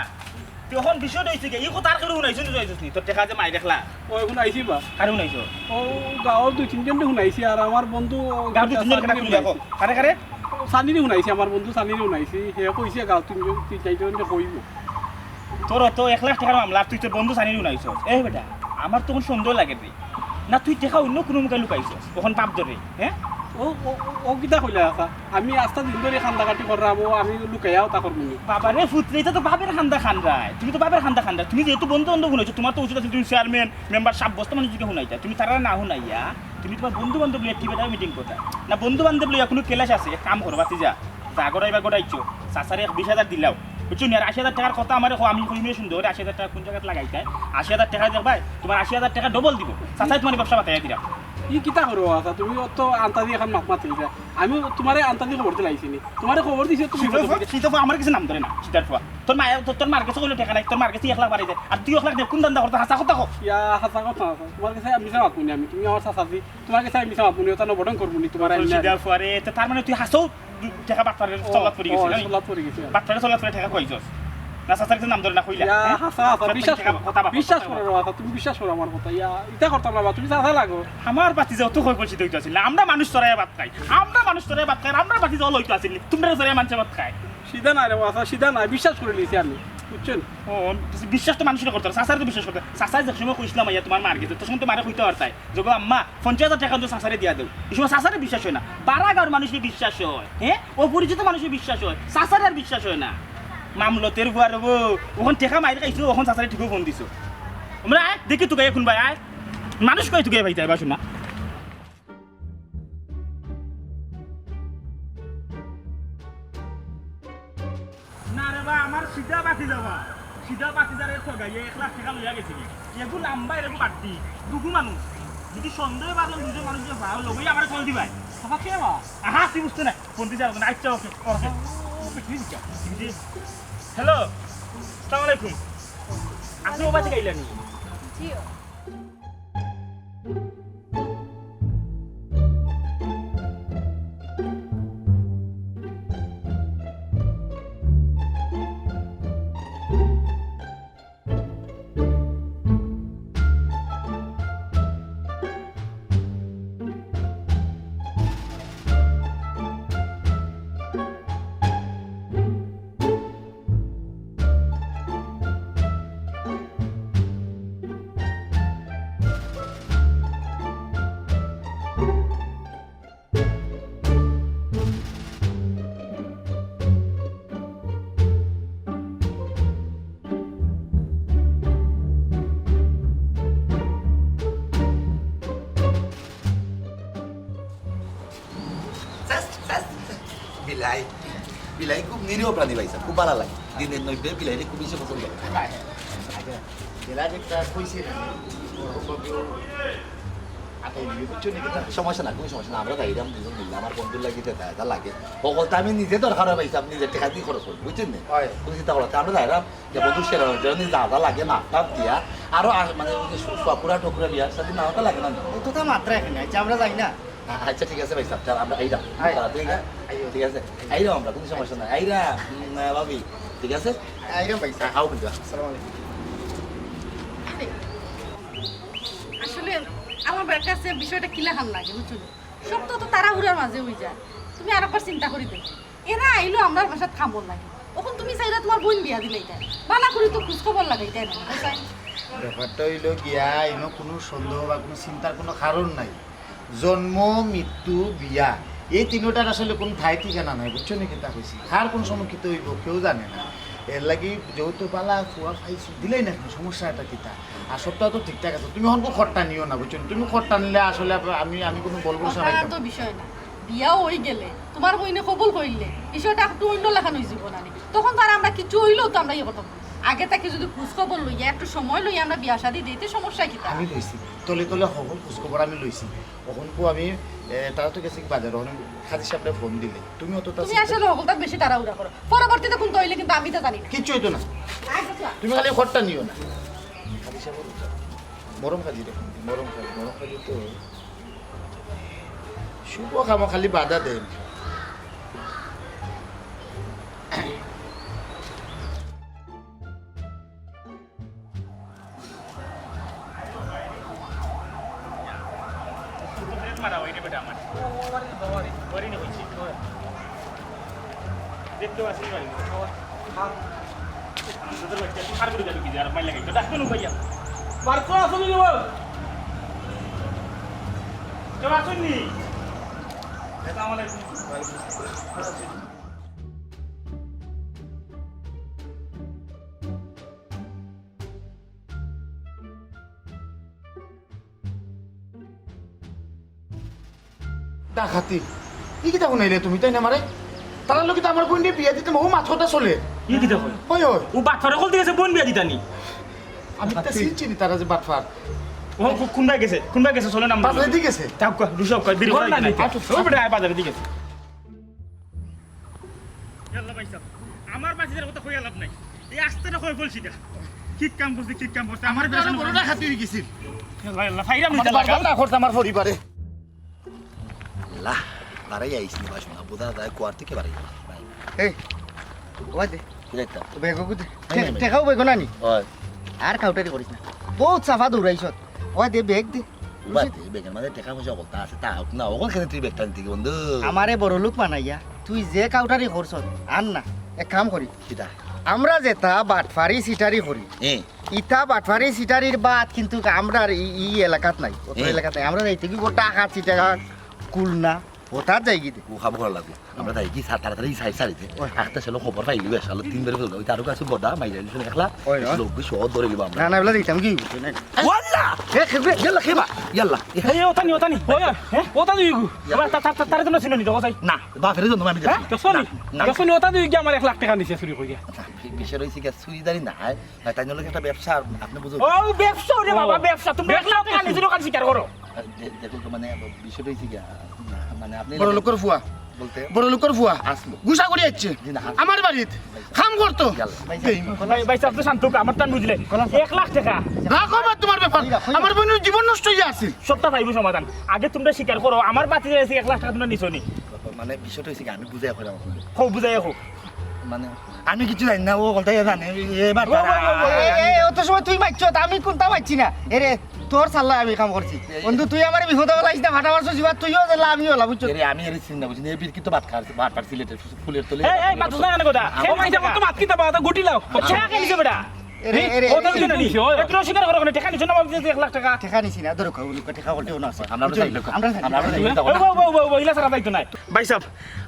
তুই এখন বিষয়টা হইছে কি? ই কথা আর কেউ হুনাইছো নি, হুনাইছো নি? তোর টেকা যে মাই দেখলা। ও, এখন আইছি বা। কারে হুনাইছো? ও, গাঁওর দুই তিনজনরে হুনাইছি, আর আমার বন্ধু গাঁওর দুই তিনজন সানিরে কেটা হুনাইছি। কারে, কারে? সানিরে হুনাইছি, আমার বন্ধু সানিরে হুনাইছি। হে কইছে গাঁওর তিনজন, তিন চারজনরে কইবো। তোর অত এক লাখ টেকার মামলা, আর তুই তোর বন্ধু সানিরে হুনাইছস। এ বেটা, আমার তখন সন্দেহ লাগে রে। না, তুই টেকা অন্য কোনো মুখে লুকাইছস, অখন বাপ ধরে, হ্যাঁ? ও, ও, ও, ও কিতা কইলা আছা? আমি আস্তা দিন ধরি কান্দাকাটি কররাম, ও আমি লুকাইয়াও তা করমু নি। বাবা রে ফুত রে, ইটা তো বাপের কান্দা কান্দায়, তুমি তো বাপের কান্দা কান্দায়। তুমি যেহেতু বন্ধু বান্ধব হুনাইছো, তোমার তো উচিত আছে তুমি চেয়ারম্যান, মেম্বার, সাব্যস্ত মানুষ যদি হুনাইতা, তুমি তারা না হুনাইয়া তুমি তোমার বন্ধু বান্ধব লইয়া কি বেটা মিটিং করতা? না, বন্ধু বান্ধব লইয়া কোনো কেলাস আছে? এক কাম করো, বাতি যা, যা গড়াইবা গড়াইছো, চাচারে এক বিশ হাজার দিলাও, বুঝছো নি? আর আশি হাজার টেকার কথা আমারে কও, আমি কইমু সুন্দর করি আশি হাজার টেকা কোন জাগাত লাগাইতায়। আশি হাজার টেকা দেখবায়, তোমার আশি হাজার টেকা ডবল দিবো। চাচায় তোমার ব্যবসা বাতাইয়া দিরা। ই কিতা করো আছা? তুমি অত আন্তাজি এখন মাত মাতিলিতা। আমি তোমারে আন্তাজি খবর দিলাইছি নি। তোমারে খবর দিছি তুমি সিধা ফোন, সিধা ফোন, আমার কাছে নাম ধরে না, সিধার ফোন। তোর মায়ে, তোর, তোর মার কাছে কইলে টেকা নাই, তোর মার কাছে এক লাখ বাড়াই দে। আর তুই এক লাখ দে, কোন ধান্দা করতে? হাছা কথা কও। ইয়া, হাছা কথা আছা। তোমার কাছে আমি মিছা মাতমু নি আমি। তুমি আমার চাচাজি। তোমার কাছে আমি মিছা মাতমু নি, ওটা নবডং করমু নি, তোমার তোর আইনা। সিধা ফোয়ারে, তো তার মানে তুই হাছাও টেকা বাটপারের ও, চল্লাত পড়ি ও, গেছে, না? চল্লাত পড়ি গেছে। বাটপারে চল্লাত পড়ি টেকা কইছস? না, চাচার কাছে নাম ধরে না কইলা, ইয়া, হ্যাঁ? হাছা, হাছা, সব বিশ্বাস টেকা করো। কথা বাবা, বিশ্বাস কথা করো বাবা। বাবা, তুমি বিশ্বাস করো আমার কথা। ইয়া, ইটা করতাম না বাবা, তুমি চাচা লাগো। আমার বাতিজা অত কয় পয়সা দিতে হইতো আছিল না। আমরা মানুষ চড়াইয়া ভাত খাই, আমরা মানুষ চড়াইয়া ভাত খাই, আমরা বাতিজা অল হইতো আছিল নি। তোমরা চড়াইয়া মানষে ভাত খায়। সিধা নাই রে বাবা, সিধা নাই, বিশ্বাস করে নিছি আমি, বুঝছেন? ও, বিশ্বাস তো মানুষের করতে হয়, চাচারে তো বিশ্বাস করতে হয়। চাচায় যে সময় কইছিলাম, আইয়া তোমার মার গেছে, তখন তো মারে কইতে পারতায়। যে গো আম্মা, পঞ্চাশ হাজার টেকা কিন্তু চাচারে দিয়া দেও। এই সময় চাচারে বিশ্বাস হয় না। বারা গাঁওর মানুষের বিশ্বাস হয়, হ্যাঁ? অপরিচিত মানুষের বিশ্বাস হয়, চাচারে আর বিশ্বাস হয় না। মামলতের বুয়ার বউ, অখন টেকা মাইর খাইছো, অখন চাচারে ঠিকও ফোন দিছো। আমরা আয়, দেখি তুকাই এখন ভাই, আয়। মানুষ কই তুকাই ভাই, যাইবা শোনা। না রে বা, আমার সিধা বাতিজা বা। সিধা বাতিজারে ঠগাইয়া এক লাখ টেকা লইয়া গেছে গি। এগু লাম্বা, এগু বাট্টি, দুগু মানুষ। যদি সন্দেহ বাদন দুজন মানুষ যে পাও, লগই আমারে কল দিবায়। বাবা, কে বা? আহা, তুই বুঝতে না। ফোন দিছে আমাকে। আচ্ছা, ওকে, ওকে। ও, ও, ঠিক আছে। হ্যালো, আসসালামু আলাইকুম। আপনি ও বাজে গাইলেন? জি। বিলাই, বিলাই খুব নিরীহ প্রাণী ভাইসাব, খুব ভালা লাগে। দিনের নইবে বিলাইরে খুব বেশি পছন্দ করে। বিলাই একটা কইছে না, আটাই দিবি, বুঝছো নি? সমস্যা না, কোনো সমস্যা না। আমরা যাইরাম দুজন মিললে, আমার বন্ধুর লাগি যেটা লাগে। হকলতা আমি নিজে দরকার অয় ভাইসাব, নিজের টেকা দি খরচ করি, বুঝছইন নি? অয়। কোনো চিন্তা করো না, আমরা যাইরাম। যে বন্ধু সেরা, যেমন যা যা লাগে না, সব দিয়া, আরো আ-, মানে, ওই যে সু-, সুয়াকুড়া টুকুরা বিয়ার সাথে না, ওটা লাগে না। ও তো তা মাত্রা এখানে আছে, আমরা যাই না। আ-, আচ্ছা, ঠিক আছে ভাইসাব, চল, আমরা আইরাম। আয়, তাড়াতাড়ি আয়, আয়। ঠিক আছে, আইরাম আমরা, কোনো সমস্যা নাই। আইরাম, উম, আ, ভাবি, ঠিক আছে? আইরাম ভাইসাব। আ-, আও কিন্তু। আসসালামু আলাইকুম। আরে, আসলে আমার কাছে বিষয়টা কিলাখান লাগে, বুঝছো নি? সব তো, তো তাড়াহুড়ার মাঝে অই যায়। তুমি আরেকবার চিন্তা করি দেখো। এরা আইলো আমরার বাসাত কামর লাগি। অখন তুমি চাইরা তুমার বইন বিয়া দিলাইতায়। ভালা করি তো খোঁজ খবর লাগাইতায় না, বুঝছাই? ব্যাপারটা অইলো গিয়া, ইনো কুনু সন্দেহ বা কুনু চিন্তার কুনু কারণ নাই। জন্ম, মৃত্যু, বিয়া, এই তিনোটার আসলে কুনু ঠাই ঠিকানা নাই, বুঝছো নি কিতা কইছি? কার কুন সময় কিতা অইবো, কেউ জানে না। এরলাগি যেহেতু ভালা ফুয়া পাইছি, দিলাই না কেনে, সমস্যা এটা কিতা? আর সবটা তো ঠিকঠাক আছে, তুমি অখন খটটা নিও না, বুঝছো নি? তুমি খটটা নিলে আসলে আপ-, আমি, আমি কুনু বল ভরসা ওটা রাখতাম তো না। বিষয় না। বিয়াও অই গেলে, তুমার বইনে কবুল করিলে, বিষয়টা একটু অইন্য লাখান অইযিবো না নি? তখন তো আর আমরা কিছু অইলেও তো আমরা ইয়ে করতাম না। আগে থাকি যুদি খোঁজ খবর লইয়া, একটু সময় লইয়া আমরা বিয়া শাদি দিতে সমস্যা কিতা? আমি লইছি, তলে তলে খবর, খোঁজ খবর আমি লইছি। অখন কো আমি, এ, তারা তো গেছে কি বাজারে, অখন কাজী সাবরে ফোন দিলে, তুমি অত তা তুমি চিন্তা আসলে হকলতাত বেশি তাড়াহুড়া করো, পরবর্তীতে কুনতা অইলে কিন্তু আমি তা জানি না। কিচ্ছু অইতো না, আচ্ছা। তুমি খালি খটটা নিও না। কাজী সাব, মরম কাজী রে, মরম কাজী, মরম কাজী তো শুভ কামো খালি বাধা দেয়। দেখতে পাচ্ছি না। আনন্দের বাচ্চা, তুই কার করে যাবি কি? আর মাইর লাগাই, তো ডাকতে নো ভাইয়া। পার্থ, আসুন নি গো। কেউ আসুন নি? আসসালামু আলাইকুম। ডাকাতি? ই কিতা হুনাইলে তুমি, তাই না আমারে? তারার লগে তো আমার বইনরে বিয়া দিতাম, ও মাত কথা চলে। ই কিতা কয়? ওই, ওই। ও বাটফার অকল দিয়া গেছে বইন বিয়া দিতা নি? আমি তা চিনছি নি তারা যে বাটফার। ও কু-, কুনবায় গেছে? কুনবায় গেছে? চলো না আমরা। বাজারে দি গেছে। তা কয়, রুশাব কয়, বিড়ি কয় না নি? আচ্ছা, ওই বেটা, আয় বাজারে দি গেছে। ইয়াল্লা ভাইসাব, আমার বাতিজার কথা কইয়া লাভ নাই। এই আস্তানা কই বলছি না। কি কাম করছে, কি কাম করছে? আমার আমার বেটা বড় ডাকাতি অই গেছিল। ইয়াল্লা, ইয়াল্লা, ফাইরাম আমার নিতে লাগা। বারবার না করছে আমার পরিবারে। আল্লাহ, বাড়াই আইস নি বাসনা, বোঝা যায় কুয়ার থেকে বাড়াই আইস। এই, ওই দে। কি দেখতা? ব্যাগ ওগু দে। এই নে, নে। টেকাও ব্যাগ না নি? ওই। আর কাউটারি করিস না। বহুত সাফা দৌড়াইছত। ওই দে, ব্যাগ দে। উবা দে, ব্যাগের মাঝে টেকা পয়সা বলতা আছে, তা হোক না, ওখান খেতে তুই ব্যাগটা নিতে গিয়ে বন্ধু। আমারে বড় লোক বানাইয়া তুই যে কাউটারি করছত, আর না, এক কাম করি। কিতা? আমরা যেতা বাটফারি সিটারি করি, এ। ইতা বাটফারি সিটারির বাদ কিন্তু আমরার ই, ই এলাকাত নাই, অত এ। এলাকাত নাই। আমরা যাইতে কি গোটা হাত সিটাগাং, খুলনা, ওটা যাই কি দে। ও খাবো করা লাগবো। আমরা যাই কি, স্যার, তাড়াতাড়ি সাইড সারি দে। ওই। আখতা সেলো খবর পাইলি, বেশ, আলো তিন বের ফেললো। ওই তারকা আছে বড়া, মাই যাইলি শুনে একলা। ওই, ওই। লোক বেশ অত ধরে নিব আমরা। না, না, এগুলা দিতাম কি? না। ওয়াল্লা! এ, খেলবে, ইয়াল্লা, খেবা, ইয়াল্লা। এই, ওতা নি, ওতা নি। ওই, হ্যাঁ? ওতা দুই গু। ইয়াল্লা। তা-, তা-, তা-, তারে তোমরা চিনো নি, দেখো চাই। না, বাপেরে জন্য আমি হ্যাঁ? দেখছি। দেখছো না। নি? না। দেখছো নি, ওতা দুই গিয়া আমার এক লাখ টেকা দিছে চুরি করিয়া। বিষয় রইছে কি, চুরিদারি না, হ্যাঁ? তাই জন্য একটা ব্যবসা, আপনি বুঝুন। ও, ব্যবসা রে বাবা, ও। ব্যবসা। তুমি এক লাখ টেকা নিজের ওখানে স্বীকার করো। দে-, দেখুন তো, মানে, বিষয়টা হইছে কি, আ, মানে, আপনি বড় লোকের ফুয়া। বলতে? বড় লোকের ফুয়া। আসলো। গুসা করি যাচ্ছে। জি না, আসলো। আমার বাড়িত কাম করতো। গেল। ভাই, ভাই, ভাই, আপনি শান্ত হোক, আমার টান বুঝলে। এক লাখ টেকা। রাখো বা তোমার ব্যাপার। আমার বইনের জীবন নষ্ট হইয়া আছে। সবটা পাইবো সমাধান। আগে তোমরা স্বীকার করো, আমার বাতি যাইছে এক লাখ টেকা তোমরা নিছো নি। মানে, বিষয়টা হইছে কি, আমি বুঝাই কইলাম আপনাকে। হো, বুঝাই হোক। মানে, আমি কিছু জানি না, ও বলতে জানে, এ, এ, এবার ও, ও, ও, ও, এ, এ, অত সময় তুই মারছ, তা আমি কোনটা মারছি না। এরে, তোর সাল্লা আমি কাম করছি। বন্ধু, তুই আমার বিপদে ফেলাইস না, ফাটা মারছ, জিবাত তুইও জ্বালা, আমিও জ্বালা, বুঝছো? এরে, আমি এরে চিন্তা করছি, এ বিরকিত বাটফার, বাটফার সিলেটের ফুলের তলে। এই, এই, মাত না কেন কথা? আমার ও মাইজা, কত মাত কিতা বাতা গুটি লাও। ও ছেড়া কেন দিছে বেটা? এরে, এরে, ওটা এরে, দিছে না নি? এ, তুই অস্বীকার করো কেন? টেকা নিছো না, আমার কাছে এক লাখ টেকা। টেকা নিছি না, ধরো, খাও, লোকটা টেকা করতে না আছে। আমরা, আমরা যাই, লোক। আমরা যাই। আমরা, আমরা যাই। ও, ও, ও, ও, ও, ইলা সারা যাইতো না। ভাই সাহেব,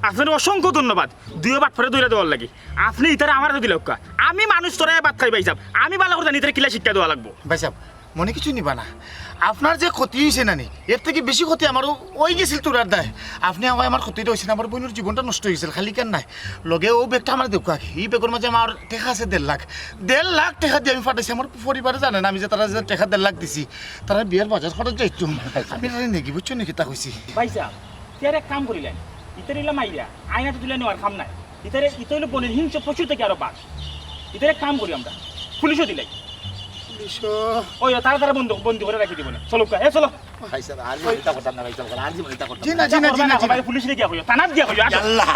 আপনার অসংখ্য ধন্যবাদ। দুইও বাটফারে দৌড়া দেওয়ার লাগি। আপনি ইতারে আমার হাতে দিলে অক্কা। আমি মানুষ তোরা ভাত খাই ভাই সাহেব। আমি বালা করে জানি ইতারে কিলা শিক্ষা দেওয়া লাগবো। ভাই সাহেব, মনে কিছু নিবা না। আপনার যে ক্ষতি অইছে না নি, এর থাকি বেশি ক্ষতি আমারও অই গেছিল তুরার দায়। আপনে আমায় আমার ক্ষতিটা অইছে না, আমার বইনর জীবনটা নষ্ট অই গেছিল, খালি কেন নায়। লগে অউ ব্যাগটা আমারে দেউক্কা, ই ব্যাগর মাঝে আমার টেকা আছে দেড় লাখ। দেড় লাখ টেকা দি আমি পাঠাইছি, আমার পরিবারে জানে না আমি যে তারারে যে টেকা দেড় লাখ দিছি, তারার বিয়ার বাজার খরচ যাইতো। আমি তারারে নেগি, বুঝছো নি কিতা কইছি? ভাইসাব, তে আর এক কাম করিলাইন, ইতারে ইলা মাইরা আয়না তো তুলে নেওয়ার কাম নাই। ইতারে, ইতা অইলো বনের হিংস্র পশু থাকি আরো বাঘ। ইতারে এক কাম করি আমরা, পুলিশো দিলাই। পুলিশো? ওই তারা তারা বন্ধ, বন্দি করি রাখি দিবো নে। চলো, এ চলো। ভাইসাব, আর জীবনে ইতা করতাম না, ভাইসাব, আর জীবনে ইতা করতাম জি না। না, জি না, জি না, জি না। পুলিশরে গিয়া কইও, থানাত গিয়া কইও, আসো। আল্লাহ।